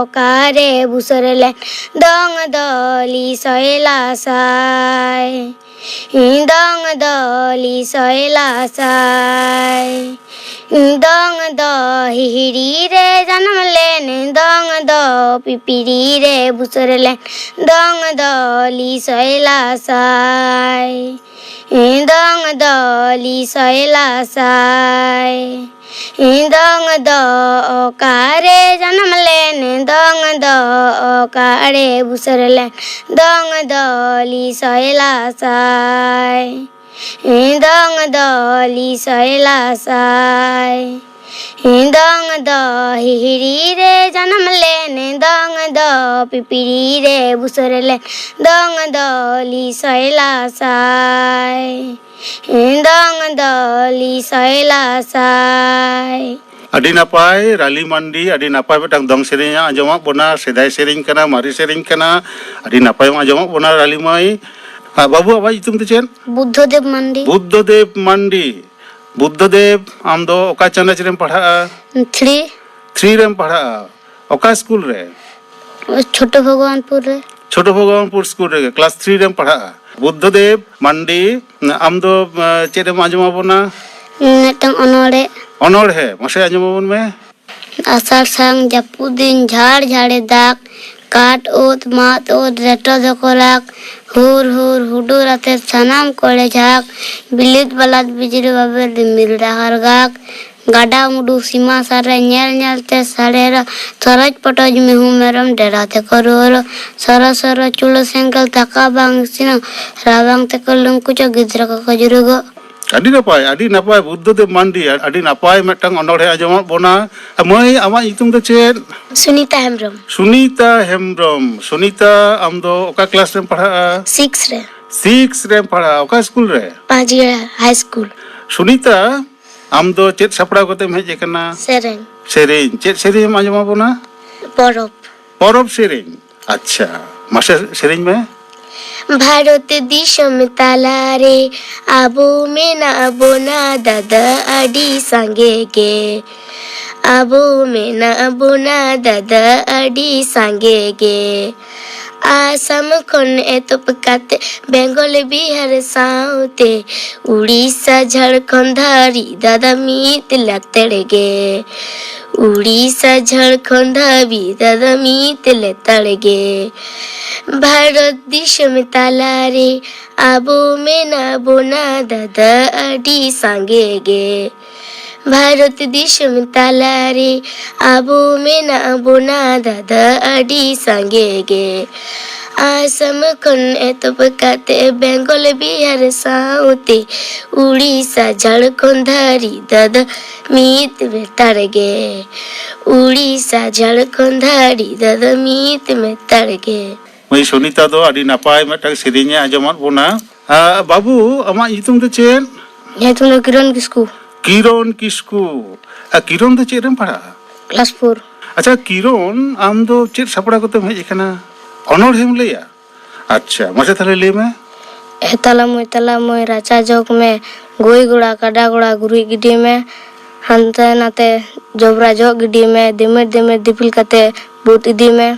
ᱚᱠᱟᱨᱮ ᱵᱩᱥᱟᱹᱨ ᱞᱮᱱ, ᱫᱚᱝ ᱫᱚ ᱞᱤᱥᱚᱭ ᱞᱟᱥᱟᱭ᱾ ᱫᱚᱝ ᱫᱚ ᱞᱤᱥᱚᱭ ᱞᱟᱥᱟᱭ᱾ ᱫᱚᱝ ᱫᱚ ᱦᱤᱦᱤᱲᱤ ᱨᱮ ᱡᱟᱱᱟᱢ ᱞᱮᱱ, ᱫᱚᱝ ᱫᱚ ᱯᱤᱯᱤᱲᱤ ᱨᱮ ᱵᱩᱥᱟᱹᱨ ᱞᱮᱱ, ᱫᱚᱝ ᱫᱚ ᱞᱤᱥᱚᱭ ᱞᱟᱥᱟᱭ᱾ ᱫᱚᱝ ᱫᱚ ᱞᱤᱥᱚᱭ ᱞᱟᱥᱟᱭ᱾ ᱫᱚᱝ ᱫᱚ ᱚᱠᱟᱨᱮ ᱡᱟᱱᱟᱢ ᱞᱮᱱ, ᱫᱚᱝ ᱫᱚ ᱚᱠᱟᱨᱮ ᱵᱩᱥᱟᱹᱨ ᱞᱮᱱ, ᱫᱚᱝ ᱫᱚ ᱞᱤᱥᱚᱭ ᱞᱟᱥᱟᱭ᱾ ᱫᱚᱝ ᱫᱚ ᱞᱤᱥᱚᱭ ᱞᱟᱥᱟᱭ᱾ ᱫᱚᱝ ᱫᱚ ᱦᱤᱦᱤᱲᱤ ᱨᱮ ᱡᱟᱱᱟᱢ ᱞᱮᱱ, ᱫᱚᱝ ᱫᱚ ᱯᱤᱯᱤᱲᱤ ᱨᱮ ᱵᱩᱥᱟᱹᱨ ᱞᱮᱱ, ᱫᱚᱝ ᱫᱚ ᱞᱤᱥᱚᱭ ᱞᱟᱥᱟᱭ᱾ ᱫᱚᱝ ᱫᱚ ᱞᱤᱥᱚᱭ ᱞᱟᱥᱟᱭ᱾ ᱟᱹᱰᱤ ᱱᱟᱯᱟᱭ, ᱨᱟᱞᱤ ᱢᱟᱱᱰᱤ, ᱟᱹᱰᱤ ᱱᱟᱯᱟᱭ ᱢᱤᱫᱴᱟᱝ ᱫᱚᱝ ᱥᱮᱨᱮᱧ ᱟᱸᱡᱚᱢᱟᱜ ᱵᱚᱱᱟ᱾ ᱥᱮᱫᱟᱭ ᱥᱮᱨᱮᱧ ᱠᱟᱱᱟ, ᱢᱟᱨᱮ ᱥᱮᱨᱮᱧ ᱠᱟᱱᱟ, ᱟᱹᱰᱤ ᱱᱟᱯᱟᱭ ᱟᱸᱡᱚᱢᱟᱜ ᱵᱚᱱᱟ, ᱨᱟᱞᱤ ᱢᱟᱹᱭ᱾ ᱟᱨ ᱵᱟᱹᱵᱩ, ᱟᱢᱟᱜ ᱧᱩᱛᱩᱢ ᱫᱚ ᱪᱮᱫ? ᱵᱩᱫᱽᱫᱷᱚᱫᱮᱵ ᱢᱟᱱᱰᱤ᱾ ᱵᱩᱫᱽᱫᱷᱚᱫᱮᱵ ᱢᱟᱱᱰᱤ᱾ ᱵᱩᱫᱽᱫᱷᱚᱫᱮᱵ, ᱟᱢ ᱫᱚ ᱚᱠᱟ ᱪᱟᱱᱟᱪ ᱨᱮᱢ ᱯᱟᱲᱦᱟᱜᱼᱟ? ᱛᱷᱨᱤ᱾ ᱛᱷᱨᱤ ᱨᱮᱢ ᱯᱟᱲᱦᱟᱜᱼᱟ᱾ ᱚᱠᱟ ᱥᱠᱩᱞ ᱨᱮ? ᱪᱷᱳᱴᱳ ᱵᱷᱚᱜᱚᱵᱟᱱᱯᱩᱨ ᱨᱮ᱾ ᱪᱷᱳᱴᱳ ᱵᱷᱚᱜᱚᱵᱟᱱᱯᱩᱨ ᱥᱠᱩᱞ ᱨᱮᱜᱮ, ᱠᱞᱟᱥ ᱛᱷᱨᱤ ᱨᱮᱢ ᱯᱟᱲᱦᱟᱜᱼᱟ᱾ ᱵᱩᱫᱽᱫᱷᱚᱫᱮᱵ ᱢᱟᱱᱰᱤ, ᱟᱢ ᱫᱚ, ᱮ, ᱪᱮᱫ ᱮᱢ ᱟᱸᱡᱚᱢ ᱟᱵᱚᱱᱟ? ᱢᱤᱫᱴᱟᱝ ᱚᱱᱚᱬᱦᱮ᱾ ᱚᱱᱚᱬᱦᱮ, ᱢᱟᱥᱮ ᱟᱸᱡᱚᱢ ᱟᱵᱚᱱ ᱢᱮ᱾ ᱟᱥᱟᱲ ᱥᱟᱱ ᱡᱟᱹᱯᱩᱫ ᱫᱤᱱ ᱡᱷᱟᱲ ᱡᱷᱟᱲᱮ ᱫᱟᱜᱽ, ᱠᱟᱴ ᱩᱫ, ᱢᱟᱫ ᱩᱫ, ᱨᱮᱴᱚ ᱫᱚᱠᱚ ᱨᱟᱜᱽ, ᱦᱩᱨ ᱦᱩᱨ ᱦᱩᱰᱩᱨ ᱟᱛᱮ ᱥᱟᱱᱟᱢ ᱠᱚᱲᱮ ᱡᱷᱟᱜᱽ, ᱵᱤᱞᱤᱫ ᱵᱟᱞᱟᱫ ᱵᱤᱡᱽᱞᱤ ᱵᱟᱵᱮᱨ ᱨᱤᱢᱤᱞ ᱰᱟᱦᱟᱨ ᱜᱟᱜᱽ, ᱜᱟᱰᱟ ᱢᱩᱰᱩ ᱥᱤᱢᱟ ᱥᱟᱨᱮ ᱧᱮᱞ ᱧᱮᱞ ᱛᱮ ᱥᱟᱲᱮᱨᱟ, ᱥᱚᱨᱚᱡ ᱯᱚᱴᱚᱡ ᱢᱤᱦᱩ ᱢᱮᱨᱚᱢ ᱰᱮᱨᱟ ᱛᱮᱠᱚ ᱨᱩᱣᱟᱹᱲᱟ, ᱥᱚᱨᱚ ᱥᱚᱨᱚ ᱪᱩᱞᱟᱹ ᱥᱮᱸᱜᱮᱞ ᱫᱟᱠᱟ ᱵᱟᱝ ᱤᱥᱤᱱᱟ, ᱨᱟᱵᱟᱝ ᱛᱮᱠᱚ ᱞᱩᱝᱠᱩᱪᱟ ᱜᱤᱫᱽᱨᱟᱹ ᱠᱚᱠᱚ ᱡᱩᱨᱩᱜᱚᱜ᱾ ᱟᱹᱰᱤ ᱱᱟᱯᱟᱭ, ᱟᱹᱰᱤ ᱱᱟᱯᱟᱭ, ᱵᱩᱫᱽᱫᱷᱚᱫᱮᱵ ᱢᱟᱱᱰᱤ, ᱟᱹᱰᱤ ᱱᱟᱯᱟᱭ ᱢᱤᱫᱴᱟᱝ ᱚᱱᱚᱬᱦᱮ ᱟᱸᱡᱚᱢᱟᱫ ᱵᱚᱱᱟ᱾ ᱢᱟᱹᱭ, ᱟᱢᱟᱜ ᱧᱩᱛᱩᱢ ᱫᱚ ᱪᱮᱫ? ᱥᱩᱱᱤᱛᱟ ᱦᱮᱢᱵᱨᱚᱢ᱾ ᱥᱩᱱᱤᱛᱟ ᱦᱮᱢᱵᱨᱚᱢ᱾ ᱥᱩᱱᱤᱛᱟ, ᱟᱢ ᱫᱚ ᱚᱠᱟ ᱠᱞᱟᱥ ᱨᱮᱢ ᱯᱟᱲᱦᱟᱜᱼᱟ? ᱥᱤᱠᱥ ᱨᱮ᱾ ᱥᱤᱠᱥ ᱨᱮᱢ ᱯᱟᱲᱦᱟᱜᱼᱟ᱾ ᱚᱠᱟ ᱥᱠᱩᱞ ᱨᱮ? ᱯᱟᱸᱪᱜᱟᱲᱟ ᱦᱟᱭ ᱥᱠᱩᱞ᱾ ᱥᱩᱱᱤᱛᱟ, ᱟᱢ ᱫᱚ ᱪᱮᱫ ᱥᱟᱯᱲᱟᱣ ᱠᱟᱛᱮᱢ ᱦᱮᱡ ᱟᱠᱟᱱᱟ? ᱥᱮᱨᱮᱧ᱾ ᱥᱮᱨᱮᱧ᱾ ᱪᱮᱫ ᱥᱮᱨᱮᱧ ᱮᱢ ᱟᱸᱡᱚᱢ ᱟᱵᱚᱱᱟ? ᱯᱚᱨᱚᱵᱽ᱾ ᱯᱚᱨᱚᱵᱽ ᱥᱮᱨᱮᱧ᱾ ᱟᱪᱪᱷᱟ, ᱢᱟᱥᱮ ᱥᱮᱨᱮᱧ ᱢᱮ᱾ ᱵᱷᱟᱨᱚᱛ ᱫᱤᱥᱚᱢ ᱛᱟᱞᱟᱨᱮ ᱟᱵᱚ ᱢᱮᱱᱟᱜ ᱵᱚᱱᱟ ᱫᱟᱫᱟ ᱟᱹᱰᱤ ᱥᱟᱸᱜᱮ ᱜᱮ᱾ ᱟᱵᱚ ᱢᱮᱱᱟᱜ ᱵᱚᱱᱟ ᱫᱟᱫᱟ ᱟᱹᱰᱤ ᱥᱟᱸᱜᱮ ᱜᱮ᱾ ᱟᱥᱟᱢ ᱠᱷᱚᱱ ᱮᱛᱚᱦᱚᱵ ᱠᱟᱛᱮ ᱵᱮᱝᱜᱚᱞ ᱵᱤᱦᱟᱨ ᱥᱟᱶᱛᱮ ᱩᱲᱤᱥᱥᱟ ᱡᱷᱟᱲᱠᱷᱚᱸᱰ ᱫᱷᱟᱹᱨᱤᱡ ᱫᱟᱫᱟ ᱢᱤᱫ ᱞᱮᱛᱟᱲ ᱜᱮ᱾ ᱩᱲᱤᱥᱥᱟ ᱡᱷᱟᱲᱠᱷᱚᱸᱰ ᱫᱷᱟᱹᱵᱤᱡ ᱫᱟᱫᱟ ᱢᱤᱫ ᱞᱮᱛᱟᱲ ᱜᱮ᱾ ᱵᱷᱟᱨᱚᱛ ᱫᱤᱥᱚᱢ ᱛᱟᱞᱟᱨᱮ ᱟᱵᱚ ᱢᱮᱱᱟᱜ ᱵᱚᱱᱟ ᱫᱟᱫᱟ ᱟᱹᱰᱤ ᱥᱟᱸᱜᱮ ᱜᱮ᱾ ᱵᱷᱟᱨᱚᱛ ᱫᱤᱥᱚᱢ ᱛᱟᱞᱟᱨᱮ ᱟᱵᱚ ᱢᱮᱱᱟᱜ ᱵᱚᱱᱟ ᱫᱟᱫᱟ ᱟᱹᱰᱤ ᱥᱟᱸᱜᱮ ᱜᱮ᱾ ᱟᱥᱟᱢ ᱠᱷᱚᱱ ᱮᱛᱚᱦᱚᱵ ᱠᱟᱛᱮ ᱵᱮᱝᱜᱚᱞ ᱵᱤᱦᱟᱨ ᱥᱟᱶᱛᱮ ᱩᱲᱤᱥᱥᱟ ᱡᱷᱟᱲᱠᱷᱚᱸᱰ ᱫᱷᱟᱹᱨᱤᱡ ᱫᱟᱫᱟ ᱢᱤᱫ ᱞᱮᱛᱟᱲ ᱜᱮ᱾ ᱩᱲᱤᱥᱥᱟ ᱡᱷᱟᱲᱠᱷᱚᱸᱰ ᱫᱷᱟᱹᱨᱤᱡ ᱫᱟᱫᱟ ᱢᱤᱫ ᱞᱮᱛᱟᱲ ᱜᱮ᱾ ᱢᱟᱹᱭ ᱥᱩᱱᱤᱛᱟ ᱫᱚ ᱟᱹᱰᱤ ᱱᱟᱯᱟᱭ ᱢᱤᱫᱴᱟᱝ ᱥᱮᱨᱮᱧ ᱮ ᱟᱸᱡᱚᱢᱟᱫ ᱵᱚᱱᱟ᱾ ᱟ, ᱵᱟᱹᱵᱩ, ᱟᱢᱟᱜ ᱧᱩᱛᱩᱢ ᱫᱚ ᱪᱮᱫ? ᱧᱩᱛᱩᱢ ᱫᱚ ᱠᱤᱨᱚᱱ ᱠᱤᱥᱠᱩ᱾ ᱠᱤᱨᱚᱱ ᱠᱤᱥᱠᱩ᱾ ᱟ, ᱠᱤᱨᱚᱱ ᱫᱚ ᱪᱮᱫ ᱨᱮᱢ ᱯᱟᱲᱦᱟᱜᱼᱟ? Class four. ᱟᱪᱪᱷᱟ ᱠᱤᱨᱚᱱ, ᱟᱢ ᱫᱚ ᱪᱮᱫ ᱥᱟᱯᱲᱟᱣ ᱠᱟᱛᱮᱢ ᱦᱮᱡ ᱟᱠᱟᱱᱟ? ᱚᱱᱚᱬᱦᱮᱢ ᱞᱟᱹᱭᱟ? ᱟᱪᱪᱷᱟ, ᱢᱟᱥᱮ ᱛᱟᱦᱞᱮ ᱞᱟᱹᱭ ᱢᱮ᱾ ᱮ ᱛᱟᱞᱟ ᱢᱟᱹᱭ, ᱛᱟᱞᱟ ᱢᱟᱹᱭ, ᱨᱟᱪᱟ ᱡᱚᱜᱽ ᱢᱮ, ᱜᱟᱹᱭ ᱜᱚᱲᱟ ᱠᱟᱰᱟ ᱜᱚᱲᱟ ᱜᱩᱨᱤᱡ ᱜᱤᱰᱤ ᱢᱮ, ᱦᱟᱱᱛᱮ ᱱᱟᱛᱮ ᱡᱚᱵᱽᱨᱟ ᱡᱚᱜ ᱜᱤᱰᱤ ᱢᱮ, ᱫᱤᱢᱤᱨ ᱫᱤᱢᱤᱨ ᱫᱤᱯᱤᱞ ᱠᱟᱛᱮ ᱵᱩᱫ ᱤᱫᱤ ᱢᱮ,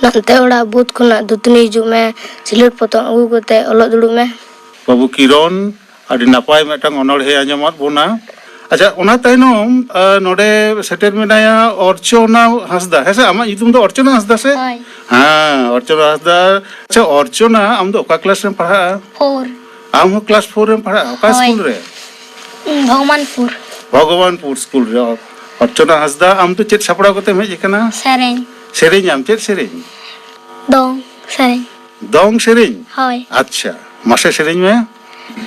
ᱱᱟᱛᱮ ᱚᱲᱟᱜ ᱵᱩᱫ ᱠᱷᱚᱱᱟᱜ ᱫᱟᱹᱛᱟᱹᱱᱤ ᱦᱤᱡᱩᱜ ᱢᱮ, ᱥᱤᱞᱟᱹᱴ ᱯᱚᱛᱚᱵ ᱟᱹᱜᱩ ᱠᱟᱛᱮ ᱚᱞᱚᱜ ᱫᱩᱲᱩᱵ ᱢᱮ᱾ ᱵᱟᱹᱵᱩ ᱠᱤᱨᱚᱱ, ᱟᱹᱰᱤ ᱱᱟᱯᱟᱭ ᱢᱤᱫᱴᱟᱝ ᱚᱱᱚᱬᱦᱮ ᱟᱸᱡᱚᱢᱟᱫ ᱵᱚᱱᱟ᱾ ᱟᱪᱪᱷᱟ, ᱚᱱᱟ ᱛᱟᱭᱱᱚᱢ, ᱟ, ᱱᱚᱰᱮ ᱥᱮᱴᱮᱨ ᱢᱮᱱᱟᱭᱟ ᱚᱨᱪᱚᱱᱟ ᱦᱟᱸᱥᱫᱟ, ᱦᱮᱸ ᱥᱮ? ᱟᱢᱟᱜ ᱧᱩᱛᱩᱢ ᱫᱚ ᱚᱨᱪᱚᱱᱟ ᱦᱟᱸᱥᱫᱟ ᱥᱮ? ᱦᱳᱭ᱾ ᱦᱮᱸ, ᱚᱨᱪᱚᱱᱟ ᱦᱟᱸᱥᱫᱟ᱾ ᱟᱪᱪᱷᱟ, ᱚᱨᱪᱚᱱᱟ, ᱟᱢ ᱫᱚ ᱚᱠᱟ ᱠᱞᱟᱥ ᱨᱮᱢ ᱯᱟᱲᱦᱟᱜᱼᱟ? ᱯᱷᱳᱨ᱾ ᱟᱢ ᱦᱚᱸ ᱠᱞᱟᱥ ᱯᱷᱳᱨ ᱨᱮᱢ ᱯᱟᱲᱦᱟᱜᱼᱟ? ᱚᱠᱟ ᱦᱳᱭ᱾ ᱥᱠᱩᱞ ᱨᱮ? ᱵᱷᱚᱜᱚᱵᱟᱱᱯᱩᱨ᱾ ᱵᱷᱚᱜᱚᱵᱟᱱᱯᱩᱨ ᱥᱠᱩᱞ ᱨᱮ᱾ ᱚᱨᱪᱚᱱᱟ ᱦᱟᱸᱥᱫᱟ, ᱟᱢ ᱫᱚ ᱪᱮᱫ ᱥᱟᱯᱲᱟᱣ ᱠᱟᱛᱮᱢ ᱦᱮᱡ ᱟᱠᱟᱱᱟ? ᱥᱮᱨᱮᱧ᱾ ᱥᱮᱨᱮᱧ ᱟᱢ, ᱪᱮᱫ ᱥᱮᱨᱮᱧ? ᱫᱚᱝ ᱥᱮᱨᱮᱧ᱾ ᱫᱚᱝ ᱥᱮᱨᱮᱧ? ᱦᱳᱭ᱾ ᱟᱪᱪᱷᱟ, ᱢᱟᱥᱮ ᱥᱮᱨᱮᱧ ᱢᱮ᱾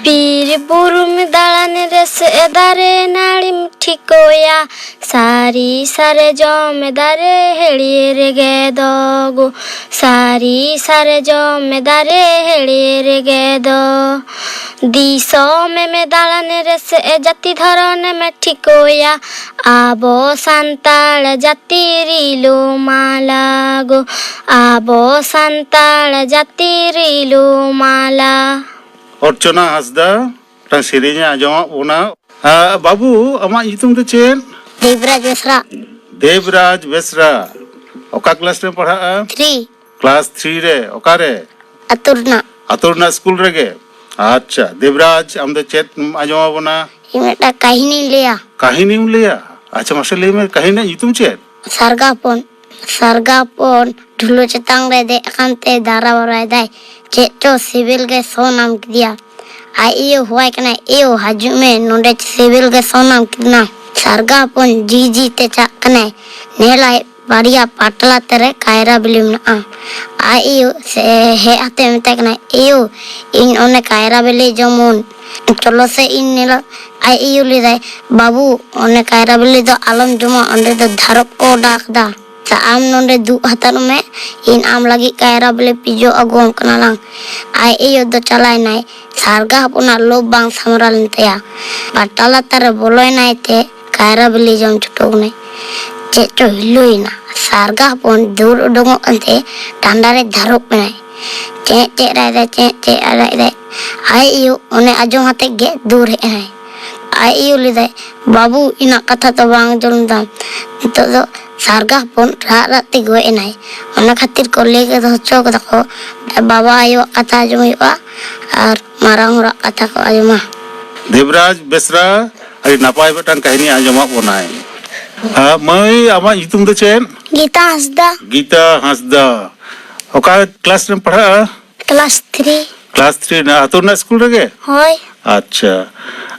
ᱵᱤᱨ ᱵᱩᱨᱩᱢ ᱫᱟᱬᱟᱱ ᱨᱮᱥᱮ ᱫᱟᱨᱮ ᱱᱟᱹᱲᱤᱢ ᱴᱷᱤᱠᱚᱭᱟ, ᱥᱟᱹᱨᱤ ᱥᱟᱨᱡᱚᱢ ᱫᱟᱨᱮ ᱦᱮᱲᱤᱭᱟᱹ ᱨᱮᱜᱮ ᱫᱚᱜᱚ, ᱥᱟᱹᱨᱤ ᱥᱟᱨᱡᱚᱢ ᱫᱟᱨᱮ ᱦᱮᱲᱤᱭᱟᱹ ᱨᱮᱜᱮ ᱫᱚ᱾ ᱫᱤᱥᱚᱢᱮᱢ ᱫᱟᱬᱟᱱ ᱨᱮᱥᱮ ᱡᱟᱹᱛᱤ ᱫᱷᱚᱨᱚᱱᱮᱢ ᱴᱷᱤᱠᱚᱭᱟ, ᱟᱵᱚ ᱥᱟᱱᱛᱟᱲ ᱡᱟᱹᱛᱤ ᱨᱤᱞᱟᱹᱢᱟᱞᱟ ᱜᱚ, ᱟᱵᱚ ᱥᱟᱱᱛᱟᱲ ᱡᱟᱹᱛᱤ ᱨᱤᱞᱟᱹᱢᱟᱞᱟ᱾ ᱚᱨᱪᱚᱱᱟ ᱦᱟᱸᱥᱫᱟ ᱢᱤᱫᱴᱟᱝ ᱥᱮᱨᱮᱧ ᱮ ᱟᱸᱡᱚᱢᱟᱫ ᱵᱚᱱᱟ᱾ ᱟ, ᱵᱟᱹᱵᱩ, ᱟᱢᱟᱜ ᱧᱩᱛᱩᱢ ᱫᱚ ᱪᱮᱫ? ᱫᱮᱵᱽᱨᱟᱡᱽ ᱵᱮᱥᱨᱟ᱾ ᱫᱮᱵᱽᱨᱟᱡᱽ ᱵᱮᱥᱨᱟ᱾ ᱚᱠᱟ ᱠᱞᱟᱥ ᱨᱮᱢ ᱯᱟᱲᱦᱟᱜᱼᱟ? ᱛᱷᱨᱤ᱾ ᱠᱞᱟᱥ ᱛᱷᱨᱤ ᱨᱮ᱾ ᱚᱠᱟᱨᱮ? ᱟᱹᱛᱩ ᱨᱮᱱᱟᱜ᱾ ᱟᱹᱛᱩ ᱨᱮᱱᱟᱜ ᱥᱠᱩᱞ ᱨᱮᱜᱮ? ᱟᱪᱪᱷᱟ, ᱫᱮᱵᱽᱨᱟᱡᱽ, ᱟᱢ ᱫᱚ ᱪᱮᱫ ᱮᱢ ᱟᱸᱡᱚᱢ ᱟᱵᱚᱱᱟ? ᱤᱧ ᱢᱤᱫᱴᱟᱝ ᱠᱟᱹᱦᱱᱤᱧ ᱞᱟᱹᱭᱟ᱾ ᱠᱟᱹᱦᱱᱤᱢ ᱞᱟᱹᱭᱟ? ᱟᱪᱪᱷᱟ, ᱢᱟᱥᱮ ᱞᱟᱹᱭ ᱢᱮ, ᱠᱟᱹᱦᱱᱤ ᱨᱮᱱᱟᱜ ᱧᱩᱛᱩᱢ ᱪᱮᱫ? ᱥᱟᱨᱜᱟ ᱦᱚᱯᱚᱱ᱾ ᱥᱟᱨᱜᱟ ᱦᱚᱯᱚᱱ ᱰᱷᱩᱞᱟᱹ ᱪᱮᱛᱟᱱ ᱨᱮ ᱫᱮᱡ ᱟᱠᱟᱱ ᱛᱮ ᱫᱟᱨᱟ ᱵᱟᱨᱟᱭ ᱫᱟᱭ᱾ ᱪᱮᱫ ᱪᱚ ᱥᱤᱵᱤᱞ ᱜᱮ ᱥᱚ ᱧᱟᱢ ᱠᱮᱫᱮᱭᱟ᱾ ᱟᱡ ᱟᱭᱳ ᱦᱚᱦᱚᱣᱟᱭ ᱠᱟᱱᱟᱭ, "ᱮᱭᱳ, ᱦᱤᱡᱩᱜ ᱢᱮ, ᱱᱚᱰᱮ ᱥᱤᱵᱤᱞ ᱜᱮ ᱥᱚ ᱧᱟᱢ ᱠᱮᱫᱮᱭᱟ᱾" ᱥᱟᱨᱜᱟ ᱦᱚᱯᱚᱱ ᱡᱤ ᱡᱤ ᱛᱮ ᱪᱟᱜ ᱠᱟᱱᱟᱭ᱾ ᱧᱮᱞᱟᱭ ᱵᱟᱨᱭᱟ ᱯᱟᱴᱞᱟ ᱛᱮᱨᱮ ᱠᱟᱭᱨᱟ ᱵᱤᱞᱤ ᱢᱮᱱᱟᱜᱼᱟ᱾ ᱟᱡ ᱟᱭᱳ ᱥᱮ ᱦᱮᱡ ᱟᱛᱮ ᱢᱮᱛᱟᱭ ᱠᱟᱱᱟᱭ, "ᱮᱭᱳ, ᱤᱧ ᱚᱱᱮ ᱠᱟᱭᱨᱟ ᱵᱤᱞᱤ ᱡᱚᱢᱩᱱ, ᱪᱚᱞᱚ ᱥᱮ ᱤᱧ ᱧᱮᱞᱟ᱾" ᱟᱡ ᱟᱭᱳ ᱞᱟᱹᱭᱫᱟᱭ, "ᱵᱟᱹᱵᱩ, ᱚᱱᱮ ᱠᱟᱭᱨᱟ ᱵᱤᱞᱤ ᱫᱚ ᱟᱞᱚᱢ ᱡᱚᱢᱟ, ᱚᱸᱰᱮ ᱫᱚ ᱫᱷᱟᱨᱚᱯ ᱠᱚ ᱚᱰᱟᱣ ᱠᱟᱫᱟ᱾ ᱥᱮ ᱟᱢ ᱱᱚᱸᱰᱮ ᱫᱩᱜ ᱦᱟᱛᱟᱲᱚᱜ ᱢᱮ, ᱤᱧ ᱟᱢ ᱞᱟᱹᱜᱤᱫ ᱠᱟᱭᱨᱟ ᱵᱤᱞᱤ ᱯᱤᱡᱚ ᱟᱹᱜᱩᱣᱟᱢ ᱠᱟᱱᱟ ᱞᱟᱝ᱾" ᱟᱡ ᱟᱭᱳ ᱫᱚ ᱪᱟᱞᱟᱣᱮᱱᱟᱭ᱾ ᱥᱟᱨᱜᱟ ᱦᱚᱯᱚᱱᱟᱜ ᱞᱳᱵᱷ ᱵᱟᱝ ᱥᱟᱢᱵᱲᱟᱣ ᱞᱮᱱ ᱛᱟᱭᱟ᱾ ᱯᱟᱴᱟ ᱞᱟᱛᱟᱨ ᱨᱮ ᱵᱚᱞᱚᱭᱮᱱᱟᱭ ᱛᱮ ᱠᱟᱭᱨᱟ ᱵᱤᱞᱤ ᱡᱚᱢ ᱪᱷᱩᱴᱟᱹᱣ ᱮᱱᱟᱭ᱾ ᱪᱮᱫ ᱪᱚ ᱦᱤᱞᱟᱹᱭᱮᱱᱟ᱾ ᱥᱟᱨᱜᱟ ᱦᱚᱯᱚᱱ ᱫᱟᱹᱲ ᱩᱰᱩᱝᱚᱜ ᱠᱟᱱᱛᱮ ᱰᱟᱸᱰᱟ ᱨᱮ ᱫᱷᱟᱨᱚᱯ ᱮᱱᱟᱭ᱾ ᱪᱮᱸᱜ ᱪᱮᱸᱜ ᱨᱟᱜ ᱮᱫᱟᱭ, ᱪᱮᱸᱜ ᱪᱮᱸᱜ ᱨᱟᱜ ᱮᱫᱟᱭ᱾ ᱟᱡ ᱟᱭᱳ ᱚᱱᱮ ᱟᱸᱡᱚᱢ ᱟᱛᱮ ᱜᱮ ᱫᱟᱹᱲ ᱦᱮᱡ ᱮᱱᱟᱭ᱾ ᱟᱡ ᱟᱭᱳ ᱞᱟᱹᱭᱫᱟᱭ, "ᱵᱟᱹᱵᱩ, ᱤᱧᱟᱹᱜ ᱠᱟᱛᱷᱟ ᱫᱚ ᱵᱟᱝ ᱟᱸᱡᱚᱢ ᱞᱮᱫᱟᱢ᱾ ᱱᱤᱛᱚᱜ ᱫᱚ ᱥᱟᱨᱜᱟ ᱦᱚᱯᱚᱱ ᱨᱟᱜ ᱨᱟᱜ ᱛᱮ ᱜᱚᱡ ᱮᱱᱟᱭ᱾ ᱚᱱᱟ ᱠᱷᱟᱹᱛᱤᱨ ᱠᱚ ᱞᱟᱹᱭ ᱠᱮᱫᱟ, ᱦᱚᱪᱚ ᱠᱮᱫᱟ ᱠᱚ, ᱵᱟᱵᱟ ᱟᱭᱳᱣᱟᱜ ᱠᱟᱛᱷᱟ ᱟᱸᱡᱚᱢ ᱦᱩᱭᱩᱜᱼᱟ ᱟᱨ ᱢᱟᱨᱟᱝ ᱦᱚᱲᱟᱜ ᱠᱟᱛᱷᱟ ᱠᱚ ᱟᱸᱡᱚᱢᱟ᱾" ᱫᱮᱵᱽᱨᱟᱡᱽ ᱵᱮᱥᱨᱟ, ᱟᱹᱰᱤ ᱱᱟᱯᱟᱭ ᱢᱤᱫᱴᱟᱝ ᱠᱟᱹᱦᱱᱤ ᱟᱸᱡᱚᱢᱟᱜ ᱵᱚᱱᱟᱭ᱾ ᱟᱨ ᱢᱟᱹᱭ, ᱟᱢᱟᱜ ᱧᱩᱛᱩᱢ ᱫᱚ ᱪᱮᱫ? ᱜᱤᱛᱟ ᱦᱟᱸᱥᱫᱟ᱾ ᱜᱤᱛᱟ ᱦᱟᱸᱥᱫᱟ᱾ ᱚᱠᱟ ᱠᱞᱟᱥ ᱨᱮᱢ ᱯᱟᱲᱦᱟᱜᱼᱟ? Class three. ᱠᱞᱟᱥ ᱛᱷᱨᱤ ᱨᱮᱱᱟᱜ ᱟᱹᱛᱩ ᱨᱮᱱᱟᱜ ᱥᱠᱩᱞ ᱨᱮᱜᱮ? ᱦᱳᱭ᱾ ᱟᱪᱪᱷᱟ᱾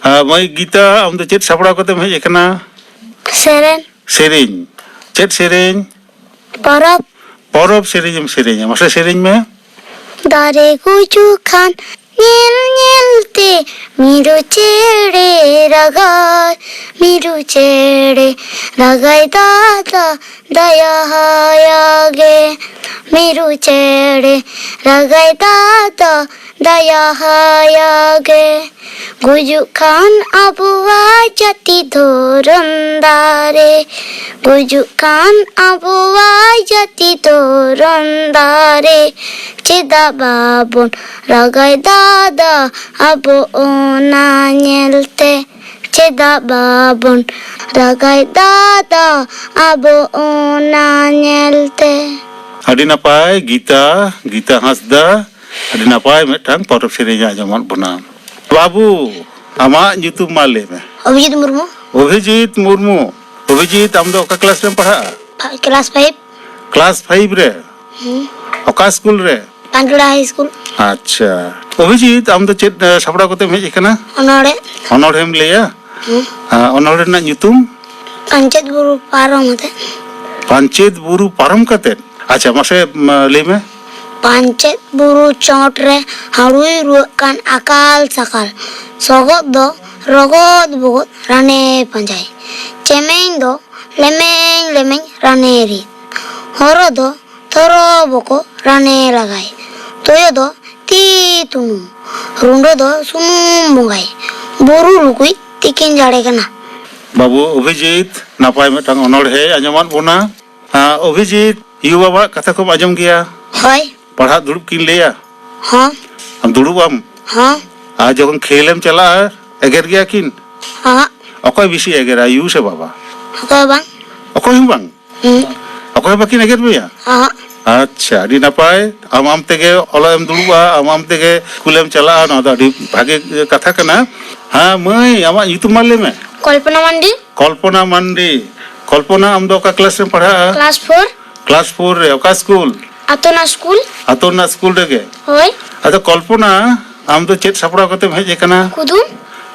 ᱟᱨ ᱢᱟᱹᱭ ᱜᱤᱛᱟ, ᱟᱢ ᱫᱚ ᱪᱮᱫ ᱥᱟᱯᱲᱟᱣ ᱠᱟᱛᱮᱢ ᱦᱮᱡ ᱟᱠᱟᱱᱟ? ᱥᱮᱨᱮᱧ᱾ ᱥᱮᱨᱮᱧ᱾ ᱪᱮᱫ ᱥᱮᱨᱮᱧ? ᱯᱚᱨᱚᱵᱽ᱾ ᱯᱚᱨᱚᱵᱽ ᱥᱮᱨᱮᱧ ᱮᱢ ᱥᱮᱨᱮᱧᱟ, ᱢᱟᱥᱮ ᱥᱮᱨᱮᱧ ᱢᱮ᱾ ᱫᱟᱨᱮ ᱜᱩᱡᱩᱜ ᱠᱷᱟᱱ ᱧᱮᱞ ᱧᱮᱞ ᱛᱮ ᱢᱤᱨᱩ ᱪᱮᱬᱮ ᱨᱟᱜᱟᱭ, ᱢᱤᱨᱩ ᱪᱮᱬᱮ ᱨᱟᱜᱟᱭ ᱫᱟᱫᱟ ᱫᱟᱭᱟᱭᱟ ᱜᱮ, ᱢᱤᱨᱩ ᱪᱮᱬᱮ ᱨᱟᱜᱟᱭ ᱫᱟᱫᱟ ᱫᱟᱭᱟᱭᱟ ᱜᱮ᱾ ᱜᱩᱡᱩᱜ ᱠᱷᱟᱱ ᱟᱵᱚᱣᱟᱜ ᱡᱟᱹᱛᱤ ᱫᱷᱚᱨᱚᱢ ᱫᱟᱨᱮ, ᱜᱩᱡᱩᱜ ᱠᱷᱟᱱ ᱟᱵᱚᱣᱟᱜ ᱡᱟᱹᱛᱤ ᱫᱷᱚᱨᱚᱢ ᱫᱟᱨᱮ, ᱪᱮᱫᱟᱜ ᱵᱟᱵᱚᱱ ᱨᱟᱜᱟᱭ ᱫᱟᱫᱟ ᱟᱵᱚ ᱚᱱᱟ ᱧᱮᱞᱛᱮ? ᱪᱮᱫᱟᱜ ᱵᱟᱵᱚᱱ ᱨᱟᱜᱟᱭ ᱫᱟᱫᱟ ᱟᱵᱚ ᱚᱱᱟ ᱧᱮᱞᱛᱮ? ᱟᱹᱰᱤ ᱱᱟᱯᱟᱭ ᱜᱤᱛᱟ, ᱜᱤᱛᱟ ᱦᱟᱸᱥᱫᱟ, ᱟᱹᱰᱤ ᱱᱟᱯᱟᱭ ᱢᱤᱫᱴᱟᱝ ᱯᱚᱨᱚᱵᱽ ᱥᱮᱨᱮᱧ ᱟᱸᱡᱚᱢᱟᱫ ᱵᱚᱱᱟ᱾ ᱵᱟᱹᱵᱩ, ᱟᱢᱟᱜ ᱧᱩᱛᱩᱢ ᱢᱟ ᱞᱟᱹᱭ ᱢᱮ᱾ ᱚᱵᱷᱤᱡᱤᱛ ᱢᱩᱨᱢᱩ᱾ ᱚᱵᱷᱤᱡᱤᱛ ᱢᱩᱨᱢᱩ᱾ ᱚᱵᱷᱤᱡᱤᱛ, ᱟᱢ ᱫᱚ ᱚᱠᱟ ᱠᱞᱟᱥ ᱨᱮᱢ ᱯᱟᱲᱦᱟᱜᱼᱟ? ᱯᱷᱟ-, ᱠᱞᱟᱥ ᱯᱷᱟᱭᱤᱵᱷ᱾ ᱠᱞᱟᱥ ᱯᱷᱟᱭᱤᱵᱷ ᱨᱮ? ᱦᱩᱸ᱾ ᱚᱠᱟ ᱥᱠᱩᱞ ᱨᱮ? ᱯᱟᱱᱪᱩᱲᱟ ᱦᱟᱭ ᱥᱠᱩᱞ᱾ ᱟᱪᱪᱷᱟ᱾ ᱚᱵᱷᱤᱡᱤᱛ, ᱟᱢ ᱫᱚ ᱪᱮᱫ, ᱮ, ᱥᱟᱯᱲᱟᱣ ᱠᱟᱛᱮᱢ ᱦᱮᱡ ᱟᱠᱟᱱᱟ? ᱚᱱᱚᱬᱦᱮ᱾ ᱚᱱᱚᱬᱦᱮᱢ ᱞᱟᱹᱭᱟ? ᱦᱩᱸ᱾ ᱟ, ᱚᱱᱚᱬᱦᱮ ᱨᱮᱱᱟᱜ ᱧᱩᱛᱩᱢ? ᱯᱟᱧᱪᱮᱛ ᱵᱩᱨᱩ ᱯᱟᱨᱚᱢ ᱠᱟᱛᱮ᱾ ᱯᱟᱧᱪᱮᱛ ᱵᱩᱨᱩ ᱯᱟᱨᱚᱢ ᱠᱟᱛᱮ? ᱟᱪᱪᱷᱟ, ᱢᱟᱥᱮ, ᱢᱟ, ᱞᱟᱹᱭ ᱢᱮ᱾ ᱯᱟᱧᱪᱮᱛ ᱵᱩᱨᱩ ᱪᱚᱴ ᱨᱮ ᱦᱟᱹᱲᱩᱭ ᱨᱩᱣᱟᱹᱜ ᱠᱟᱱ ᱟᱠᱟᱞ ᱥᱟᱠᱟᱞ᱾ ᱥᱚᱜᱚᱫ ᱫᱚ ᱨᱚᱜᱚᱫ ᱵᱚᱜᱚᱫ ᱨᱟᱱᱮ ᱯᱟᱸᱡᱟᱭ᱾ ᱪᱮᱢᱮᱧ ᱫᱚ ᱞᱮᱢᱮᱧ ᱞᱮᱢᱮᱧ ᱨᱟᱱᱮ ᱨᱤᱫ᱾ ᱦᱚᱨᱚ ᱫᱚ ᱛᱚᱨᱚ ᱵᱚᱠᱚ ᱨᱟᱱᱮ ᱞᱟᱜᱟᱭ᱾ ᱛᱚᱭᱚ ᱫᱚ ᱛᱤ ᱛᱩᱱᱩᱢ, ᱨᱩᱸᱰᱟᱹ ᱫᱚ ᱥᱩᱱᱩᱢ ᱵᱚᱸᱜᱟᱭ᱾ ᱵᱩᱨᱩ ᱞᱩᱠᱩᱭ ᱛᱤᱠᱤᱱ ᱡᱟᱲᱮ ᱠᱟᱱᱟ᱾ ᱵᱟᱹᱵᱩ ᱚᱵᱷᱤᱡᱤᱛ, ᱱᱟᱯᱟᱭ ᱢᱤᱫᱴᱟᱝ ᱚᱱᱚᱬᱦᱮ ᱟᱸᱡᱚᱢᱟᱫ ᱵᱚᱱᱟ᱾ ᱦᱮᱸ, ᱚᱵᱷᱤᱡᱤᱛ, ᱭᱩ ᱵᱟᱵᱟᱣᱟᱜ ᱠᱟᱛᱷᱟ ᱠᱚᱢ ᱟᱸᱡᱚᱢ ᱜᱮᱭᱟ? ᱦᱳᱭ᱾ ᱯᱟᱲᱦᱟᱜ ᱫᱩᱲᱩᱵ ᱠᱤᱱ ᱞᱟᱹᱭᱟ? ᱦᱚᱸ᱾ ᱟᱢ ᱫᱩᱲᱩᱵ ᱟᱢ? ᱦᱚᱸ᱾ ᱟᱨ ᱡᱚᱠᱷᱚᱱ ᱠᱷᱮᱞ ᱮᱢ ᱪᱟᱞᱟᱜᱼᱟ, ᱮᱜᱮᱨ ᱜᱮᱭᱟ ᱠᱤᱱ? ᱦᱚᱸ᱾ ᱚᱠᱚᱭ ᱵᱮᱥᱤ ᱮᱜᱮᱨᱟ, ᱭᱩ ᱥᱮ ᱵᱟᱵᱟ? ᱚᱠᱚᱭ ᱦᱚᱸ ᱵᱟᱝ᱾ ᱚᱠᱚᱭ ᱦᱚᱸ ᱵᱟᱝ? ᱦᱩᱸ᱾ ᱚᱠᱚᱭ ᱦᱚᱸ ᱵᱟᱹᱠᱤᱱ ᱮᱜᱮᱨ ᱢᱮᱭᱟ? ᱦᱚᱸ᱾ ᱟᱪᱪᱷᱟ, ᱟᱹᱰᱤ ᱱᱟᱯᱟᱭ᱾ ᱟᱢ ᱟᱢ ᱛᱮᱜᱮ ᱚᱞᱚᱜ ᱮᱢ ᱫᱩᱲᱩᱵᱼᱟ, ᱟᱢ ᱟᱢ ᱛᱮᱜᱮ ᱥᱠᱩᱞᱮᱢ ᱪᱟᱞᱟᱜᱼᱟ, ᱱᱚᱣᱟ ᱫᱚ ᱟᱹᱰᱤ ᱵᱷᱟᱜᱮ ᱠᱟᱛᱷᱟ ᱠᱟᱱᱟ᱾ ᱦᱮᱸ ᱢᱟᱹᱭ, ᱟᱢᱟᱜ ᱧᱩᱛᱩᱢ ᱢᱟ ᱞᱟᱹᱭ ᱢᱮ᱾ ᱠᱚᱞᱯᱚᱱᱟ ᱢᱟᱱᱰᱤ᱾ ᱠᱚᱞᱯᱚᱱᱟ ᱢᱟᱱᱰᱤ᱾ ᱠᱚᱞᱯᱚᱱᱟ, ᱟᱢ ᱫᱚ ᱚᱠᱟ ᱠᱞᱟᱥ ᱨᱮᱢ ᱯᱟᱲᱦᱟᱜᱼᱟ? Class four. ᱠᱞᱟᱥ ᱯᱷᱳᱨ ᱨᱮ᱾ ᱚᱠᱟ ᱥᱠᱩᱞ? ᱟᱛᱳ ᱨᱮᱱᱟᱜ ᱥᱠᱩᱞ᱾ ᱟᱛᱳ ᱨᱮᱱᱟᱜ ᱥᱠᱩᱞ ᱨᱮᱜᱮ? ᱦᱳᱭ᱾ ᱟᱪᱪᱷᱟ ᱠᱚᱞᱯᱚᱱᱟ, ᱟᱢ ᱫᱚ ᱪᱮᱫ ᱥᱟᱯᱲᱟᱣ ᱠᱟᱛᱮᱢ ᱦᱮᱡ ᱟᱠᱟᱱᱟ? ᱠᱩᱫᱩᱢ᱾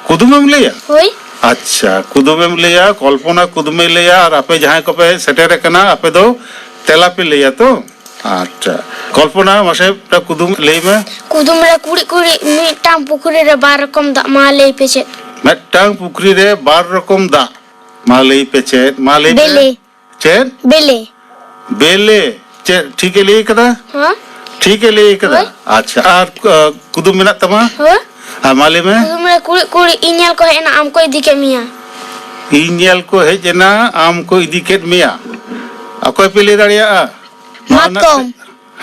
ᱠᱩᱫᱩᱢᱮᱢ ᱞᱟᱹᱭᱟ? ᱦᱳᱭ᱾ ᱟᱪᱪᱷᱟ, ᱠᱩᱫᱩᱢᱮᱢ ᱞᱟᱹᱭᱟ, ᱠᱚᱞᱯᱚᱱᱟ ᱠᱩᱫᱩᱢᱮ ᱞᱟᱹᱭᱟ, ᱟᱨ ᱟᱯᱮ ᱡᱟᱦᱟᱸᱭ ᱠᱚᱯᱮ ᱦᱮᱡ ᱥᱮᱴᱮᱨ ᱟᱠᱟᱱᱟ, ᱟᱯᱮ ᱫᱚ ᱛᱮᱞᱟ ᱯᱮ ᱞᱟᱹᱭᱟ ᱛᱚ? ᱟᱪᱪᱷᱟ, ᱠᱚᱞᱯᱚᱱᱟ, ᱢᱟᱥᱮ ᱢᱤᱫᱴᱟᱝ ᱠᱩᱫᱩᱢ ᱞᱟᱹᱭ ᱢᱮ᱾ ᱠᱩᱫᱩᱢ ᱨᱮ ᱠᱩᱲᱤᱫ ᱠᱩᱲᱤᱫ ᱢᱤᱫᱴᱟᱝ ᱯᱩᱠᱷᱨᱤ ᱨᱮ ᱵᱟᱨ ᱨᱚᱠᱚᱢ ᱫᱟᱜ, ᱢᱟ ᱞᱟᱹᱭ ᱯᱮ ᱪᱮᱫ? ᱢᱤᱫᱴᱟᱝ ᱯᱩᱠᱷᱨᱤ ᱨᱮ ᱵᱟᱨ ᱨᱚᱠᱚᱢ ᱫᱟᱜ, ᱢᱟ ᱞᱟᱹᱭ ᱯᱮ ᱪᱮᱫ? ᱢᱟ ᱞᱟᱹᱭ ᱯᱮ᱾ ᱵᱮᱞᱮ᱾ ᱪᱮᱫ? ᱵᱮᱞᱮ᱾ ᱵᱮᱞᱮ᱾ ᱪᱮᱫ ᱴᱷᱤᱠᱮ ᱞᱟᱹᱭ ᱠᱟᱫᱟ? ᱦᱮᱸ᱾ ᱴᱷᱤᱠᱮ ᱞᱟᱹᱭ ᱠᱟᱫᱟ? ᱦᱳᱭ᱾ ᱟᱪᱪᱷᱟ, ᱟᱨ ᱟᱸ, ᱠᱩᱫᱩᱢ ᱢᱮᱱᱟᱜ ᱛᱟᱢᱟ? ᱦᱳᱭ᱾ ᱦᱮᱸ, ᱢᱟ ᱞᱟᱹᱭ ᱢᱮ᱾ ᱠᱩᱫᱩᱢ ᱨᱮ ᱠᱩᱲᱤᱫ ᱠᱩᱲᱤᱫ ᱤᱧ ᱧᱮᱞ ᱠᱚ ᱦᱮᱡ ᱮᱱᱟ, ᱟᱢ ᱠᱚ ᱤᱫᱤ ᱠᱮᱫ ᱢᱮᱭᱟ᱾ ᱤᱧ ᱧᱮᱞ ᱠᱚ ᱦᱮᱡ ᱮᱱᱟ, ᱟᱢ ᱠᱚ ᱤᱫᱤ ᱠᱮᱫ ᱢᱮᱭᱟ᱾ ᱱᱚᱣᱟ ᱨᱮᱱᱟᱜ ᱢᱟᱛᱠᱚᱢ᱾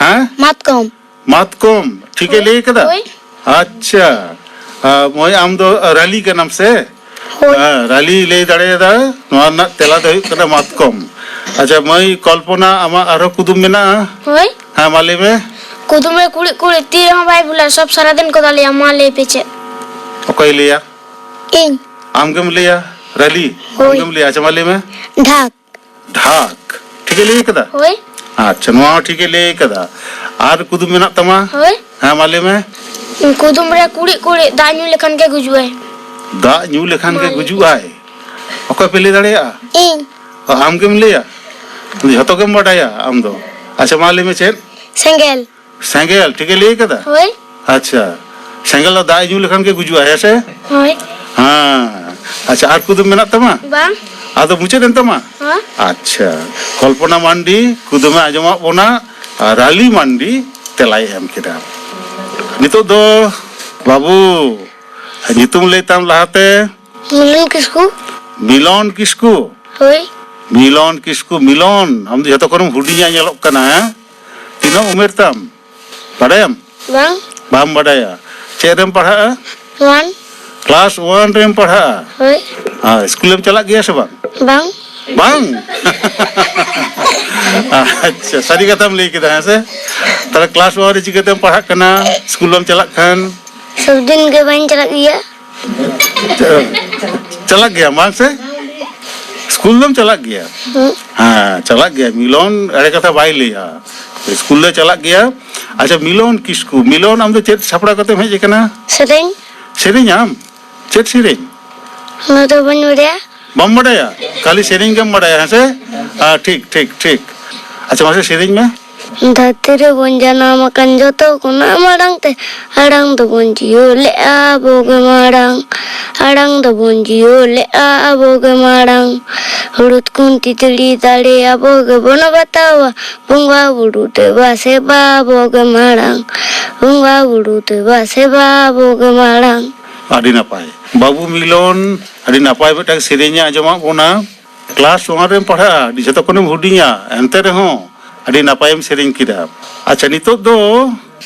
ᱦᱮᱸ? ᱢᱟᱛᱠᱚᱢ᱾ ᱢᱟᱛᱠᱚᱢ, ᱴᱷᱤᱠᱮ ᱦᱳᱭ᱾ ᱞᱟᱹᱭ ᱠᱟᱫᱟ? ᱦᱳᱭ᱾ ᱟᱪᱪᱷᱟ, ᱟᱸ, ᱢᱟᱹᱭ, ᱟᱢ ᱫᱚ ᱨᱟᱞᱤ ᱠᱟᱱᱟᱢ ᱥᱮ? ᱦᱳᱭ᱾ ᱦᱮᱸ, ᱨᱟᱞᱤ ᱞᱟᱹᱭ ᱫᱟᱲᱮᱭᱟᱫᱟ᱾ ᱱᱚᱣᱟ ᱨᱮᱱᱟᱜ ᱛᱮᱞᱟ ᱫᱚ ᱦᱩᱭᱩᱜ ᱠᱟᱱᱟ ᱢᱟᱛᱠᱚᱢ᱾ ᱟᱪᱪᱷᱟ ᱢᱟᱹᱭ ᱠᱚᱞᱯᱚᱱᱟ, ᱟᱢᱟᱜ ᱟᱨᱦᱚᱸ ᱠᱩᱫᱩᱢ ᱢᱮᱱᱟᱜᱼᱟ? ᱦᱳᱭ᱾ ᱦᱮᱸ, ᱢᱟ ᱞᱟᱹᱭ ᱢᱮ᱾ ᱠᱩᱫᱩᱢ ᱨᱮ ᱠᱩᱲᱤᱫ ᱠᱩᱲᱤᱫ ᱛᱤ ᱨᱮᱦᱚᱸ ᱵᱟᱭ ᱵᱷᱩᱞᱟ, ᱥᱚᱵ ᱥᱟᱨᱟᱫᱤᱱ ᱠᱚ ᱫᱟᱞᱮᱭᱟ, ᱢᱟ ᱞᱟᱹᱭ ᱯᱮ ᱪᱮᱫ? ᱚᱠᱚᱭ ᱞᱟᱹᱭᱟ? ᱤᱧ᱾ ᱟᱢ ᱜᱮᱢ ᱞᱟᱹᱭᱟ? ᱨᱟᱞᱤ? ᱦᱳᱭ᱾ ᱟᱢ ᱜᱮᱢ ᱞᱟᱹᱭᱟ? ᱟᱪᱪᱷᱟ, ᱢᱟ ᱞᱟᱹᱭ ᱢᱮ᱾ ᱰᱷᱟᱠ᱾ ᱰᱷᱟᱠ᱾ ᱴᱷᱤᱠᱮ ᱞᱟᱹᱭ ᱠᱟᱫᱟ? ᱦᱳᱭ᱾ ᱟᱪᱪᱷᱟ, ᱱᱚᱣᱟ ᱦᱚᱸ ᱴᱷᱤᱠᱮ ᱞᱟᱹᱭ ᱠᱟᱫᱟ᱾ ᱟᱨ ᱠᱩᱫᱩᱢ ᱢᱮᱱᱟᱜ ᱛᱟᱢᱟ? ᱦᱳᱭ᱾ ᱦᱮᱸ, ᱢᱟ ᱞᱟᱹᱭ ᱢᱮ᱾ ᱠᱩᱫᱩᱢ ᱨᱮ ᱠᱩᱲᱤᱫ ᱠᱩᱲᱤᱫ ᱫᱟᱜ ᱧᱩ ᱞᱮᱠᱷᱟᱱ ᱜᱮ ᱜᱩᱡᱩᱜᱼᱟᱭ᱾ ᱫᱟᱜ ᱧᱩ ᱞᱮᱠᱷᱟᱱ ᱜᱮ ᱢᱟ ᱞᱟᱹᱭ ᱜᱩᱡᱩᱜᱼᱟᱭ? ᱚᱠᱚᱭ ᱯᱮ ᱞᱟᱹᱭ ᱫᱟᱲᱮᱭᱟᱜᱼᱟ? ᱤᱧ᱾ ᱚ, ᱟᱢ ᱜᱮᱢ ᱞᱟᱹᱭᱟ? ᱡᱷᱚᱛᱚ ᱜᱮᱢ ᱵᱟᱰᱟᱭᱟ ᱟᱢ ᱫᱚ᱾ ᱟᱪᱪᱷᱟ, ᱢᱟ ᱞᱟᱹᱭ ᱢᱮ ᱪᱮᱫ? ᱥᱮᱸᱜᱮᱞ᱾ ᱥᱮᱸᱜᱮᱞ, ᱴᱷᱤᱠᱮ ᱞᱟᱹᱭ ᱠᱟᱫᱟ? ᱦᱳᱭ᱾ ᱟᱪᱪᱷᱟ, ᱥᱮᱸᱜᱮᱞ ᱫᱚ ᱫᱟᱜ ᱧᱩ ᱞᱮᱠᱷᱟᱱ ᱜᱮ ᱜᱩᱡᱩᱜᱼᱟ, ᱦᱮᱸ ᱥᱮ? ᱦᱳᱭ᱾ ᱦᱮᱸ᱾ ᱟᱪᱪᱷᱟ, ᱟᱨ ᱠᱩᱫᱩᱢ ᱢᱮᱱᱟᱜ ᱛᱟᱢᱟ? ᱵᱟᱝ᱾ ᱟᱫᱚ ᱢᱩᱪᱟᱹᱫ ᱮᱱ ᱛᱟᱢᱟ? ᱦᱮᱸ᱾ ᱟᱪᱪᱷᱟ, ᱠᱚᱞᱯᱚᱱᱟ ᱢᱟᱱᱰᱤ ᱠᱩᱫᱩᱢᱮ ᱟᱸᱡᱚᱢᱟᱜ ᱵᱚᱱᱟ, ᱟᱨ ᱨᱟᱞᱤ ᱢᱟᱱᱰᱤ ᱛᱮᱞᱟᱭ ᱮᱢ ᱠᱮᱫᱟ᱾ ᱱᱤᱛᱚᱜ ᱫᱚ ᱵᱟᱹᱵᱩ, ᱧᱩᱛᱩᱢ ᱞᱟᱹᱭ ᱛᱟᱢ ᱞᱟᱦᱟᱛᱮ᱾ ᱢᱤᱞᱚᱱ ᱠᱤᱥᱠᱩ᱾ ᱢᱤᱞᱚᱱ ᱠᱤᱥᱠᱩ? ᱦᱳᱭ᱾ ᱢᱤᱞᱚᱱ ᱠᱤᱥᱠᱩ, ᱢᱤᱞᱚᱱ, ᱟᱢ ᱫᱚ ᱡᱷᱚᱛᱚ ᱠᱷᱚᱱᱮᱢ ᱦᱩᱰᱤᱧᱟ ᱧᱮᱞᱚᱜ ᱠᱟᱱᱟ, ᱦᱮᱸ? ᱛᱤᱱᱟᱹᱜ ᱩᱢᱮᱨ ᱛᱟᱢ? ᱵᱟᱰᱟᱭᱟᱢ? ᱵᱟᱝ᱾ ᱵᱟᱢ ᱵᱟᱰᱟᱭᱟ? ᱪᱮᱫ ᱨᱮᱢ ᱯᱟᱲᱦᱟᱜᱼᱟ? ᱚᱣᱟᱱ᱾ ᱠᱞᱟᱥ ᱚᱣᱟᱱ ᱨᱮᱢ ᱯᱟᱲᱦᱟᱜᱼᱟ? ᱦᱳᱭ᱾ ᱟᱨ ᱥᱠᱩᱞᱮᱢ ᱪᱟᱞᱟᱜ ᱜᱮᱭᱟ ᱥᱮ ᱵᱟᱝ? ᱵᱟᱝ᱾ ᱵᱟᱝ? ᱟᱪᱪᱷᱟ, ᱥᱟᱹᱨᱤ ᱠᱟᱛᱷᱟᱢ ᱞᱟᱹᱭ ᱠᱮᱫᱟ, ᱦᱮᱸ ᱥᱮ? ᱛᱟᱦᱞᱮ ᱠᱞᱟᱥ ᱚᱣᱟᱱ ᱨᱮ ᱪᱤᱠᱟᱹᱛᱮᱢ ᱯᱟᱲᱦᱟᱜ ᱠᱟᱱᱟ, ᱥᱠᱩᱞ ᱵᱟᱢ ᱪᱟᱞᱟᱜ ᱠᱷᱟᱱ? ᱥᱚᱵ ᱫᱤᱱ ᱜᱮ ᱵᱟᱹᱧ ᱪᱟᱞᱟᱜ ᱜᱮᱭᱟ᱾ ᱪᱟᱞᱟᱜ ᱜᱮᱭᱟᱢ ᱵᱟᱝ ᱥᱮ? ᱥᱠᱩᱞ ᱫᱚᱢ ᱪᱟᱞᱟᱜ ᱜᱮᱭᱟ? ᱦᱩᱸ᱾ ᱦᱮᱸ, ᱪᱟᱞᱟᱜ ᱜᱮᱭᱟ᱾ ᱢᱤᱞᱚᱱ ᱮᱲᱮ ᱠᱟᱛᱷᱟ ᱵᱟᱭ ᱞᱟᱹᱭᱟ, ᱥᱠᱩᱞ ᱫᱚᱭ ᱪᱟᱞᱟᱜ ᱜᱮᱭᱟ᱾ ᱟᱪᱪᱷᱟ, ᱢᱤᱞᱚᱱ ᱠᱤᱥᱠᱩ, ᱢᱤᱞᱚᱱ, ᱟᱢ ᱫᱚ ᱪᱮᱫ ᱥᱟᱯᱲᱟᱣ ᱠᱟᱛᱮᱢ ᱦᱮᱡ ᱟᱠᱟᱱᱟ? ᱥᱮᱨᱮᱧ᱾ ᱥᱮᱨᱮᱧᱟᱢ? ᱪᱮᱫ ᱥᱮᱨᱮᱧ? ᱚᱱᱟ ᱫᱚ ᱵᱟᱹᱧ ᱵᱟᱰᱟᱭᱟ᱾ ᱵᱟᱢ ᱵᱟᱰᱟᱭᱟ? ᱠᱷᱟᱹᱞᱤ ᱥᱮᱨᱮᱧ ᱜᱮᱢ ᱵᱟᱰᱟᱭᱟ, ᱦᱮᱸ ᱥᱮ? ᱦᱮᱸ, ᱴᱷᱤᱠ, ᱴᱷᱤᱠ, ᱴᱷᱤᱠ᱾ ᱟᱪᱪᱷᱟ, ᱢᱟᱥᱮ ᱥᱮᱨᱮᱧ ᱢᱮ᱾ ᱫᱷᱟᱹᱨᱛᱤ ᱨᱮᱵᱚᱱ ᱡᱟᱱᱟᱢ ᱟᱠᱟᱱ ᱡᱚᱛᱚ ᱠᱷᱚᱱᱟᱜ ᱢᱟᱲᱟᱝ ᱛᱮ, ᱟᱲᱟᱝ ᱫᱚᱵᱚᱱ ᱡᱤᱭᱟᱹᱲ ᱞᱮᱜᱼᱟ ᱟᱵᱚ ᱜᱮ ᱢᱟᱲᱟᱝ᱾ ᱟᱲᱟᱝ ᱫᱚᱵᱚᱱ ᱡᱤᱭᱟᱹᱲ ᱞᱮᱜᱼᱟ ᱟᱵᱚ ᱜᱮ ᱢᱟᱲᱟᱝ᱾ ᱦᱩᱲᱩᱫ ᱠᱷᱚᱱ ᱛᱤᱛᱨᱤ ᱫᱟᱲᱮ ᱟᱵᱚ ᱜᱮᱵᱚᱱ ᱵᱟᱛᱟᱣᱟ᱾ ᱵᱚᱸᱜᱟ ᱵᱩᱨᱩ ᱫᱮᱵᱟ ᱥᱮᱵᱟ ᱟᱵᱚ ᱜᱮ ᱢᱟᱲᱟᱝ᱾ ᱵᱚᱸᱜᱟ ᱵᱩᱨᱩ ᱫᱮᱵᱟ ᱥᱮᱵᱟ ᱟᱵᱚ ᱜᱮ ᱢᱟᱲᱟᱝ᱾ ᱟᱹᱰᱤ ᱱᱟᱯᱟᱭ᱾ ᱵᱟᱹᱵᱩ ᱢᱤᱞᱚᱱ, ᱟᱹᱰᱤ ᱱᱟᱯᱟᱭ ᱢᱤᱫᱴᱟᱝ ᱥᱮᱨᱮᱧ ᱮ ᱟᱸᱡᱚᱢᱟᱫ ᱵᱚᱱᱟ᱾ ᱠᱞᱟᱥ ᱚᱣᱟᱱ ᱨᱮᱢ ᱯᱟᱲᱦᱟᱜᱼᱟ, ᱟᱹᱰᱤ ᱡᱷᱚᱛᱚ ᱠᱷᱚᱱᱮᱢ ᱦᱩᱰᱤᱧᱟ, ᱮᱱᱛᱮ ᱨᱮᱦᱚᱸ ᱟᱹᱰᱤ ᱱᱟᱯᱟᱭᱮᱢ ᱥᱮᱨᱮᱧ ᱠᱮᱫᱟ᱾ ᱟᱪᱪᱷᱟ, ᱱᱤᱛᱚᱜ ᱫᱚ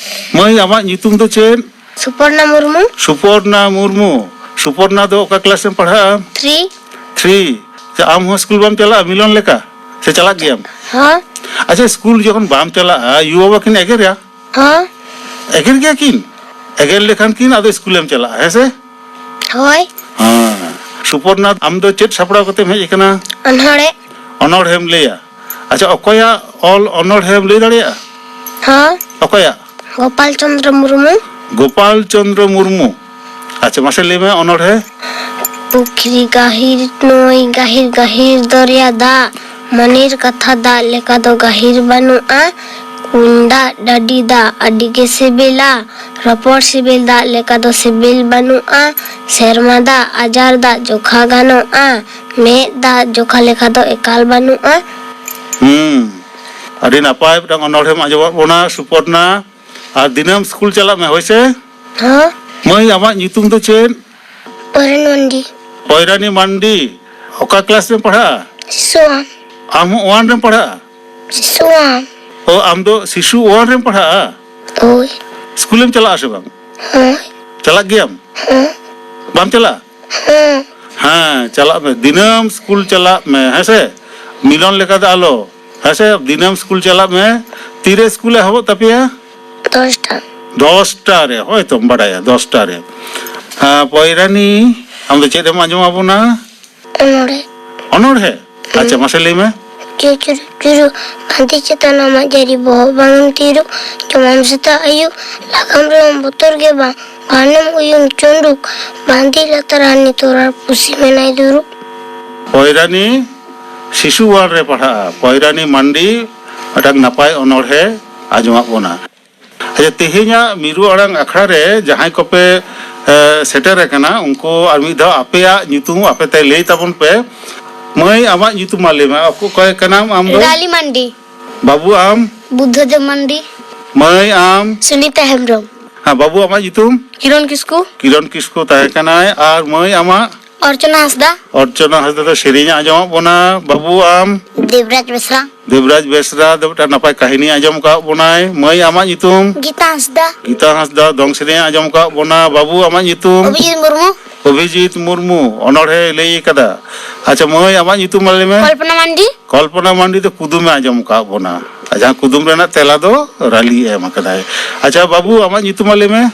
ᱢᱟᱹᱭ, ᱟᱢᱟᱜ ᱧᱩᱛᱩᱢ ᱫᱚ ᱪᱮᱫ? ᱥᱩᱯᱚᱨᱱᱟ ᱢᱩᱨᱢᱩ᱾ ᱥᱩᱯᱚᱨᱱᱟ ᱢᱩᱨᱢᱩ᱾ ᱥᱩᱯᱚᱨᱱᱟ ᱫᱚ ᱚᱠᱟ ᱠᱞᱟᱥ ᱨᱮᱢ ᱯᱟᱲᱦᱟᱜᱼᱟ? ᱛᱷᱨᱤ᱾ ᱛᱷᱨᱤ᱾ ᱟᱪᱪᱷᱟ, ᱟᱢ ᱦᱚᱸ ᱥᱠᱩᱞ ᱵᱟᱢ ᱪᱟᱞᱟᱜᱼᱟ ᱢᱤᱞᱚᱱ ᱞᱮᱠᱟ, ᱥᱮ ᱪᱟᱞᱟᱜ ᱜᱮᱭᱟᱢ? ᱦᱚᱸ᱾ ᱟᱪᱪᱷᱟ, ᱥᱠᱩᱞ ᱡᱚᱠᱷᱚᱱ ᱵᱟᱢ ᱪᱟᱞᱟᱜᱼᱟ, ᱭᱩ ᱵᱟᱵᱟ ᱠᱤᱱ ᱮᱜᱮᱨᱟ? ᱦᱚᱸ᱾ ᱮᱜᱮᱨ ᱜᱮᱭᱟ ᱠᱤᱱ? ᱮᱜᱮᱨ ᱞᱮᱠᱷᱟᱱ ᱠᱤᱱ ᱟᱫᱚ ᱥᱠᱩᱞᱮᱢ ᱪᱟᱞᱟᱜᱼᱟ, ᱦᱮᱸ ᱥᱮ? ᱦᱳᱭ᱾ ᱦᱮᱸ᱾ ᱥᱩᱯᱚᱨᱱᱟ, ᱟᱢ ᱫᱚ ᱪᱮᱫ ᱥᱟᱯᱲᱟᱣ ᱠᱟᱛᱮᱢ ᱦᱮᱡ ᱟᱠᱟᱱᱟ? ᱚᱱᱚᱬᱦᱮ᱾ ᱚᱱᱚᱬᱦᱮᱢ ᱞᱟᱹᱭᱟ? ᱟᱪᱪᱷᱟ, ᱚᱠᱚᱭᱟᱜ ᱚᱞ ᱚᱱᱚᱬᱦᱮᱢ ᱞᱟᱹᱭ ᱫᱟᱲᱮᱭᱟᱜᱼᱟ? ᱦᱚᱸ᱾ ᱚᱠᱚᱭᱟᱜ? ᱜᱳᱯᱟᱞ ᱪᱚᱸᱫᱽᱨᱚ ᱢᱩᱨᱢᱩ᱾ ᱜᱳᱯᱟᱞ ᱪᱚᱸᱫᱽᱨᱚ ᱢᱩᱨᱢᱩ᱾ ᱟᱪᱪᱷᱟ, ᱢᱟᱥᱮ ᱞᱟᱹᱭ ᱢᱮ ᱚᱱᱚᱬᱦᱮ᱾ ᱯᱩᱠᱷᱨᱤ ᱜᱟᱹᱦᱤᱨ ᱱᱟᱹᱭ ᱜᱟᱹᱦᱤᱨ ᱜᱟᱹᱦᱤᱨ ᱫᱚᱨᱭᱟ ᱫᱟᱜ, ᱢᱚᱱᱮᱨ ᱠᱟᱛᱷᱟ ᱫᱟᱜ ᱞᱮᱠᱟ ᱫᱚ ᱜᱟᱹᱦᱤᱨ ᱵᱟᱹᱱᱩᱜᱼᱟ᱾ ᱠᱩᱧ ᱫᱟᱜ ᱰᱟᱹᱰᱤ ᱫᱟᱜ ᱟᱹᱰᱤ ᱜᱮ ᱥᱤᱵᱤᱞᱟ, ᱨᱚᱯᱚᱲ ᱥᱤᱵᱤᱞ ᱫᱟᱜ ᱞᱮᱠᱟ ᱫᱚ ᱥᱤᱵᱤᱞ ᱵᱟᱹᱱᱩᱜᱼᱟ᱾ ᱥᱮᱨᱢᱟ ᱫᱟᱜ ᱟᱡᱟᱨ ᱫᱟᱜ ᱡᱚᱠᱷᱟ ᱜᱟᱱᱚᱜᱼᱟ, ᱢᱮᱫ ᱫᱟᱜ ᱡᱚᱠᱷᱟ ᱞᱮᱠᱟ ᱫᱚ ᱮᱠᱟᱞ ᱵᱟᱹᱱᱩᱜᱼᱟ᱾ ᱦᱩᱸ, ᱟᱹᱰᱤ ᱱᱟᱯᱟᱭ ᱢᱤᱫᱴᱟᱝ ᱚᱱᱚᱬᱦᱮᱢ ᱟᱸᱡᱚᱢᱟᱫ ᱵᱚᱱᱟ ᱥᱩᱯᱚᱨᱱᱟ᱾ ᱟᱨ ᱫᱤᱱᱟᱹᱢ ᱥᱠᱩᱞ ᱪᱟᱞᱟᱜ ᱢᱮ, ᱦᱳᱭ ᱥᱮ? ᱦᱚᱸ᱾ ᱢᱟᱹᱭ, ᱟᱢᱟᱜ ᱧᱩᱛᱩᱢ ᱫᱚ ᱪᱮᱫ? ᱯᱚᱨᱟᱱ ᱢᱟᱱᱰᱤ᱾ ᱯᱚᱭᱨᱟᱱᱤ ᱢᱟᱱᱰᱤ᱾ ᱚᱠᱟ ᱠᱞᱟᱥ ᱨᱮᱢ ᱯᱟᱲᱦᱟᱜᱼᱟ? ᱥᱤᱥᱩ ᱳᱣᱟᱱ᱾ ᱟᱢ ᱦᱚᱸ ᱳᱣᱟᱱ ᱨᱮᱢ ᱯᱟᱲᱦᱟᱜᱼᱟ? ᱥᱤᱥᱩ ᱳᱣᱟᱱ᱾ ᱚ, ᱟᱢ ᱫᱚ ᱥᱤᱥᱩ ᱳᱣᱟᱱ ᱨᱮᱢ ᱯᱟᱲᱦᱟᱜᱼᱟ? ᱦᱳᱭ᱾ ᱥᱠᱩᱞᱮᱢ ᱪᱟᱞᱟᱜᱼᱟ ᱥᱮ ᱵᱟᱝ? ᱦᱳᱭ᱾ ᱪᱟᱞᱟᱜ ᱜᱮᱭᱟᱢ? ᱦᱮᱸ᱾ ᱵᱟᱢ ᱪᱟᱞᱟᱜᱼᱟ? ᱦᱮᱸ᱾ ᱦᱮᱸ, ᱪᱟᱞᱟᱜ ᱢᱮ, ᱫᱤᱱᱟᱹᱢ ᱥᱠᱩᱞ ᱪᱟᱞᱟᱜ ᱢᱮ, ᱦᱮᱸ ᱥᱮ? ᱢᱤᱞᱚᱱ ᱞᱮᱠᱟ ᱫᱚ ᱟᱞᱚ᱾ ᱦᱮᱸ ᱥᱮ? ᱫᱤᱱᱟᱹᱢ ᱥᱠᱩᱞ ᱪᱟᱞᱟᱜ ᱢᱮ᱾ ᱛᱤᱨᱮ ᱥᱠᱩᱞ ᱮᱦᱚᱵᱚᱜ ᱛᱟᱯᱮᱭᱟ? ᱫᱚᱥᱴᱟ᱾ ᱫᱚᱥᱴᱟ ᱨᱮ, ᱦᱳᱭ ᱛᱚᱢ ᱵᱟᱰᱟᱭᱟ, ᱫᱚᱥᱴᱟ ᱨᱮ᱾ ᱦᱮᱸ, ᱯᱚᱭᱨᱟᱱᱤ, ᱟᱢ ᱫᱚ ᱪᱮᱫ ᱮᱢ ᱟᱸᱡᱚᱢ ᱟᱵᱚᱱᱟ? ᱚᱱᱚᱬᱦᱮ᱾ ᱚᱱᱚᱬᱦᱮ? ᱟᱪᱪᱷᱟ, ᱦᱩᱸ᱾ ᱢᱟᱥᱮ ᱞᱟᱹᱭ ᱢᱮ᱾ ᱪᱩᱨᱩ ᱪᱩᱨᱩ ᱪᱩᱨᱩ, ᱵᱟᱸᱫᱤ ᱪᱮᱛᱟᱱ ᱟᱢᱟᱜ ᱡᱟᱹᱨᱤ, ᱵᱚᱦᱚᱜ ᱵᱟᱝ ᱛᱤᱨᱩ, ᱡᱚᱢᱟᱢ ᱥᱮᱛᱟᱜ ᱟᱹᱭᱩᱵ, ᱞᱟᱜᱟᱢ ᱨᱮᱦᱚᱸ ᱵᱚᱛᱚᱨ ᱜᱮ ᱵᱟᱝ, ᱜᱷᱟᱱᱮᱢ ᱩᱭᱩᱝ ᱪᱩᱸᱰᱩᱠ, ᱵᱟᱸᱫᱤ ᱞᱟᱛᱟᱨ ᱦᱟᱹᱱᱤ ᱛᱚᱨᱟᱨ ᱯᱩᱥᱤ ᱢᱮᱱᱟᱭ ᱫᱩᱲᱩᱵ᱾ ᱯᱚᱭᱨᱟᱱᱤ ᱥᱤᱥᱩ ᱣᱟᱱ ᱨᱮ ᱯᱟᱲᱦᱟᱜᱼᱟ, ᱯᱚᱭᱨᱟᱱᱤ ᱢᱟᱱᱰᱤ ᱢᱤᱫᱴᱟᱝ ᱱᱟᱯᱟᱭ ᱚᱱᱚᱬᱦᱮ ᱟᱸᱡᱚᱢᱟᱜ ᱵᱚᱱᱟ᱾ ᱟᱪᱪᱷᱟ, ᱛᱮᱦᱮᱧᱟᱜ ᱢᱤᱨᱩ ᱟᱲᱟᱝ ᱟᱠᱷᱲᱟ ᱨᱮ ᱡᱟᱦᱟᱸᱭ ᱠᱚᱯᱮ, ᱮ, ᱥᱮᱴᱮᱨ ᱟᱠᱟᱱᱟ, ᱩᱱᱠᱩ ᱟᱨ ᱢᱤᱫ ᱫᱷᱟᱣ ᱟᱯᱮᱭᱟᱜ ᱧᱩᱛᱩᱢ ᱟᱯᱮ ᱛᱮ ᱞᱟᱹᱭ ᱛᱟᱵᱚᱱ ᱯᱮ᱾ ᱢᱟᱹᱭ, ᱟᱢᱟᱜ ᱧᱩᱛᱩᱢ ᱢᱟ ᱞᱟᱹᱭ ᱢᱮ, ᱚᱠᱚ-, ᱚᱠᱚᱭ ᱠᱟᱱᱟᱢ ᱟᱢ ᱫᱚ? ᱰᱟᱞᱤ ᱢᱟᱱᱰᱤ᱾ ᱵᱟᱹᱵᱩ, ᱟᱢ? ᱵᱩᱫᱽᱫᱷᱚᱫᱮᱵ ᱢᱟᱱᱰᱤ᱾ ᱢᱟᱹᱭ, ᱟᱢ? ᱥᱩᱱᱤᱛᱟ ᱦᱮᱢᱵᱨᱚᱢ᱾ ᱦᱮᱸ, ᱵᱟᱹᱵᱩ, ᱟᱢᱟᱜ ᱧᱩᱛᱩᱢ? ᱠᱤᱨᱚᱱ ᱠᱤᱥᱠᱩ᱾ ᱠᱤᱨᱚᱱ ᱠᱤᱥᱠᱩ ᱛᱟᱦᱮᱸ ᱠᱟᱱᱟᱭ᱾ ᱟᱨ ᱢᱟᱹᱭ, ᱟᱢᱟᱜ? ᱚᱨᱪᱚᱱᱟ ᱦᱟᱸᱥᱫᱟ᱾ ᱚᱨᱪᱚᱱᱟ ᱦᱟᱸᱥᱫᱟ ᱫᱚ ᱥᱮᱨᱮᱧ ᱮ ᱟᱸᱡᱚᱢᱟᱜ ᱵᱚᱱᱟ᱾ ᱵᱟᱹᱵᱩ, ᱟᱢ? ᱫᱮᱵᱽᱨᱟᱡᱽ ᱵᱮᱥᱨᱟ᱾ ᱫᱮᱵᱽᱨᱟᱡᱽ ᱵᱮᱥᱨᱟ ᱫᱚ ᱢᱤᱫᱴᱟᱝ ᱱᱟᱯᱟᱭ ᱠᱟᱹᱦᱱᱤ ᱟᱸᱡᱚᱢ ᱟᱠᱟᱫ ᱵᱚᱱᱟᱭ᱾ ᱢᱟᱹᱭ, ᱟᱢᱟᱜ ᱧᱩᱛᱩᱢ? ᱜᱤᱛᱟ ᱦᱟᱸᱥᱫᱟ᱾ ᱜᱤᱛᱟ ᱦᱟᱸᱥᱫᱟ ᱫᱚᱝ ᱥᱮᱨᱮᱧ ᱟᱸᱡᱚᱢ ᱟᱠᱟᱫ ᱵᱚᱱᱟ᱾ ᱵᱟᱹᱵᱩ, ᱟᱢᱟᱜ ᱧᱩᱛᱩᱢ? ᱚᱵᱷᱤᱡᱤᱛ ᱢᱩᱨᱢᱩ᱾ ᱚᱵᱷᱤᱡᱤᱛ ᱢᱩᱨᱢᱩ ᱚᱱᱚᱬᱦᱮ ᱞᱟᱹᱭ ᱟᱠᱟᱫᱟ᱾ ᱟᱪᱪᱷᱟ ᱢᱟᱹᱭ, ᱟᱢᱟᱜ ᱧᱩᱛᱩᱢ ᱢᱟ ᱞᱟᱹᱭ ᱢᱮ᱾ ᱠᱚᱞᱯᱚᱱᱟ ᱢᱟᱱᱰᱤ᱾ ᱠᱚᱞᱯᱚᱱᱟ ᱢᱟᱱᱰᱤ ᱫᱚ ᱠᱩᱫᱩᱢᱮ ᱟᱸᱡᱚᱢ ᱟᱠᱟᱫ ᱵᱚᱱᱟ᱾ ᱟᱨ ᱡᱟᱦᱟᱸ ᱠᱩᱫᱩᱢ ᱨᱮᱱᱟᱜ ᱛᱮᱞᱟ ᱫᱚ ᱨᱟᱞᱤ ᱮᱢ ᱟᱠᱟᱫᱟᱭ᱾ ᱟᱪᱪᱷᱟ ᱵᱟᱹᱵᱩ, ᱟᱢᱟᱜ ᱧᱩᱛᱩᱢ ᱢᱟ ᱞᱟᱹᱭ ᱢᱮ᱾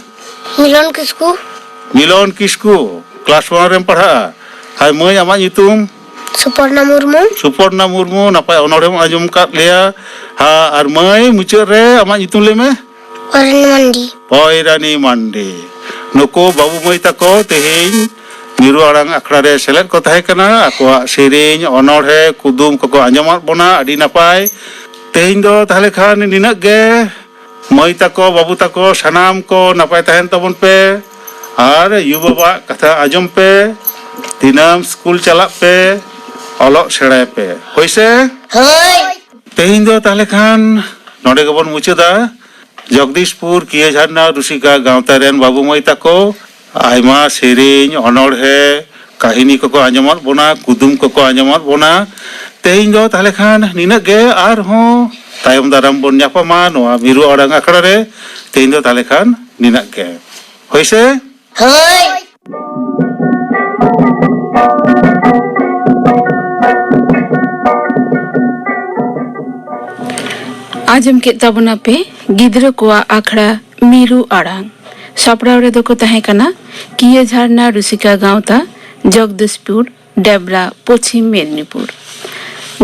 ᱢᱤᱞᱚᱱ ᱠᱤᱥᱠᱩ᱾ ᱢᱤᱞᱚᱱ ᱠᱤᱥᱠᱩ, ᱠᱞᱟᱥ ᱳᱣᱟᱱ ᱨᱮᱢ ᱯᱟᱲᱦᱟᱜᱼᱟ᱾ ᱟᱨ ᱢᱟᱹᱭ, ᱟᱢᱟᱜ ᱧᱩᱛᱩᱢ? ᱥᱩᱯᱚᱨᱱᱟ ᱢᱩᱨᱢᱩ᱾ ᱥᱩᱯᱚᱨᱱᱟ ᱢᱩᱨᱢᱩ, ᱱᱟᱯᱟᱭ ᱚᱱᱚᱬᱦᱮᱢ ᱟᱸᱡᱚᱢ ᱟᱠᱟᱫ ᱞᱮᱭᱟ᱾ ᱦᱟ, ᱟᱨ ᱢᱟᱹᱭ, ᱢᱩᱪᱟᱹᱫ ᱨᱮ ᱟᱢᱟᱜ ᱧᱩᱛᱩᱢ ᱞᱟᱹᱭ ᱢᱮ᱾ ᱯᱚᱭᱨᱟᱱᱤ ᱢᱟᱱᱰᱤ᱾ ᱯᱚᱭᱨᱟᱱᱤ ᱢᱟᱱᱰᱤ᱾ ᱱᱩᱠᱩ ᱵᱟᱹᱵᱩ ᱢᱟᱹᱭ ᱛᱟᱠᱚ ᱛᱮᱦᱮᱧ ᱢᱤᱨᱩ ᱟᱲᱟᱝ ᱟᱠᱷᱲᱟ ᱨᱮ ᱥᱮᱞᱮᱫ ᱠᱚ ᱛᱟᱦᱮᱸ ᱠᱟᱱᱟ᱾ ᱟᱠᱚᱣᱟᱜ ᱥᱮᱨᱮᱧ, ᱚᱱᱚᱬᱦᱮ, ᱠᱩᱫᱩᱢ ᱠᱚᱠᱚ ᱟᱸᱡᱚᱢᱟᱫ ᱵᱚᱱᱟ᱾ ᱟᱹᱰᱤ ᱱᱟᱯᱟᱭ᱾ ᱛᱮᱦᱮᱧ ᱫᱚ ᱛᱟᱦᱞᱮ ᱠᱷᱟᱱ ᱱᱤᱱᱟᱹᱜ ᱜᱮ᱾ ᱢᱟᱹᱭ ᱛᱟᱠᱚ, ᱵᱟᱹᱵᱩ ᱛᱟᱠᱚ, ᱥᱟᱱᱟᱢ ᱠᱚ ᱱᱟᱯᱟᱭ ᱛᱟᱦᱮᱱ ᱛᱟᱵᱚᱱ ᱯᱮ᱾ ᱟᱨ ᱭᱩ ᱵᱟᱵᱟᱣᱟᱜ ᱠᱟᱛᱷᱟ ᱟᱸᱡᱚᱢ ᱯᱮ᱾ ᱫᱤᱱᱟᱹᱢ ᱥᱠᱩᱞ ᱪᱟᱞᱟᱜ ᱯᱮ, ᱚᱞᱚᱜ ᱥᱮᱬᱟᱭ ᱯᱮ᱾ ᱦᱳᱭ ᱥᱮ? ᱦᱳᱭ᱾ ᱛᱮᱦᱮᱧ ᱫᱚ ᱛᱟᱦᱞᱮ ᱠᱷᱟᱱ ᱱᱚᱰᱮ ᱜᱮᱵᱚᱱ ᱢᱩᱪᱟᱹᱫᱟ᱾ ᱡᱚᱜᱽᱫᱤᱥᱯᱩᱨ ᱠᱤᱭᱟᱹ ᱡᱷᱟᱨᱱᱟ ᱨᱩᱥᱤᱠᱟ ᱜᱟᱶᱛᱟ ᱨᱮᱱ ᱵᱟᱹᱵᱩ ᱢᱟᱹᱭ ᱛᱟᱠᱚ ᱟᱭᱢᱟ ᱥᱮᱨᱮᱧ, ᱚᱱᱚᱬᱦᱮ, ᱠᱟᱹᱦᱱᱤ ᱠᱚᱠᱚ ᱟᱸᱡᱚᱢᱟᱫ ᱵᱚᱱᱟ, ᱠᱩᱫᱩᱢ ᱠᱚᱠᱚ ᱟᱸᱡᱚᱢᱟᱫ ᱵᱚᱱᱟ᱾ ᱛᱮᱦᱮᱧ ᱫᱚ ᱛᱟᱦᱞᱮ ᱠᱷᱟᱱ ᱱᱤᱱᱟᱹᱜ ᱜᱮ, ᱟᱨᱦᱚᱸ ᱛᱟᱭᱚᱢ ᱫᱟᱨᱟᱢ ᱵᱚᱱ ᱧᱟᱯᱟᱢᱟ ᱱᱚᱣᱟ ᱢᱤᱨᱩ ᱟᱲᱟᱝ ᱟᱠᱷᱲᱟ ᱨᱮ᱾ ᱛᱮᱦᱮᱧ ᱫᱚ ᱛᱟᱦᱞᱮ ᱠᱷᱟᱱ ᱱᱤᱱᱟᱹᱜ ᱜᱮ᱾ ᱦᱳᱭ ᱥᱮ? ᱦᱳᱭ᱾ ᱟᱸᱡᱚᱢ ᱠᱮᱫ ᱛᱟᱵᱚᱱᱟ ᱯᱮ ᱜᱤᱫᱽᱨᱟᱹ ᱠᱚᱣᱟᱜ ᱟᱠᱷᱲᱟ ᱢᱤᱨᱩ ᱟᱲᱟᱝ᱾ ᱥᱟᱯᱲᱟᱣ ᱨᱮᱫᱚ ᱠᱚ ᱛᱟᱦᱮᱸ ᱠᱟᱱᱟ ᱠᱤᱭᱟᱹ ᱡᱷᱟᱨᱱᱟ ᱨᱩᱥᱤᱠᱟ ᱜᱟᱶᱛᱟ, ᱡᱚᱜᱽᱫᱤᱥᱯᱩᱨ, ᱰᱮᱵᱽᱨᱟ, ᱯᱚᱪᱷᱤᱢ ᱢᱮᱫᱽᱱᱤᱯᱩᱨ᱾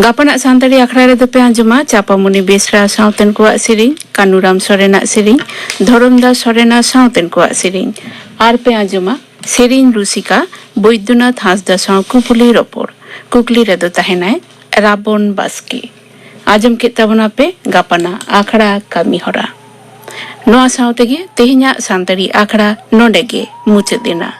ᱜᱟᱯᱟᱱᱟᱜ ᱥᱟᱱᱛᱟᱲᱤ ᱟᱠᱷᱲᱟ ᱨᱮᱫᱚ ᱯᱮ ᱟᱸᱡᱚᱢᱟ ᱪᱟᱯᱟᱢᱩᱱᱤ ᱵᱮᱥᱨᱟ ᱥᱟᱶᱛᱮᱱ ᱠᱚᱣᱟᱜ ᱥᱮᱨᱮᱧ, ᱠᱟᱱᱩᱨᱟᱢ ᱥᱚᱨᱮᱱᱟᱜ ᱥᱮᱨᱮᱧ, ᱫᱷᱚᱨᱚᱢᱫᱟᱥ ᱥᱚᱨᱮᱱᱟᱜ ᱥᱟᱶᱛᱮᱱ ᱠᱚᱣᱟᱜ ᱥᱮᱨᱮᱧ, ᱟᱨ ᱯᱮ ᱟᱸᱡᱚᱢᱟ ᱥᱮᱨᱮᱧ ᱨᱩᱥᱤᱠᱟ ᱵᱳᱭᱫᱚᱱᱟᱛᱷ ᱦᱟᱸᱥᱫᱟ ᱥᱟᱶ ᱠᱩᱯᱩᱞᱤ ᱨᱚᱯᱚᱲ᱾ ᱠᱩᱠᱞᱤ ᱨᱮᱫᱚ ᱛᱟᱦᱮᱱᱟᱭ ᱨᱟᱵᱚᱱ ᱵᱟᱥᱠᱮ᱾ ᱟᱸᱡᱚᱢ ᱠᱮᱫ ᱛᱟᱵᱚᱱᱟ ᱯᱮ ᱜᱟᱯᱟᱱᱟᱜ ᱟᱠᱷᱲᱟ ᱠᱟᱹᱢᱤ ᱦᱚᱨᱟ᱾ ᱱᱚᱣᱟ ᱥᱟᱶ ᱛᱮᱜᱮ ᱛᱮᱦᱮᱧᱟᱜ ᱥᱟᱱᱛᱟᱲᱤ ᱟᱠᱷᱲᱟ ᱱᱚᱰᱮ ᱜᱮ ᱢᱩᱪᱟᱹᱫ ᱮᱱᱟ᱾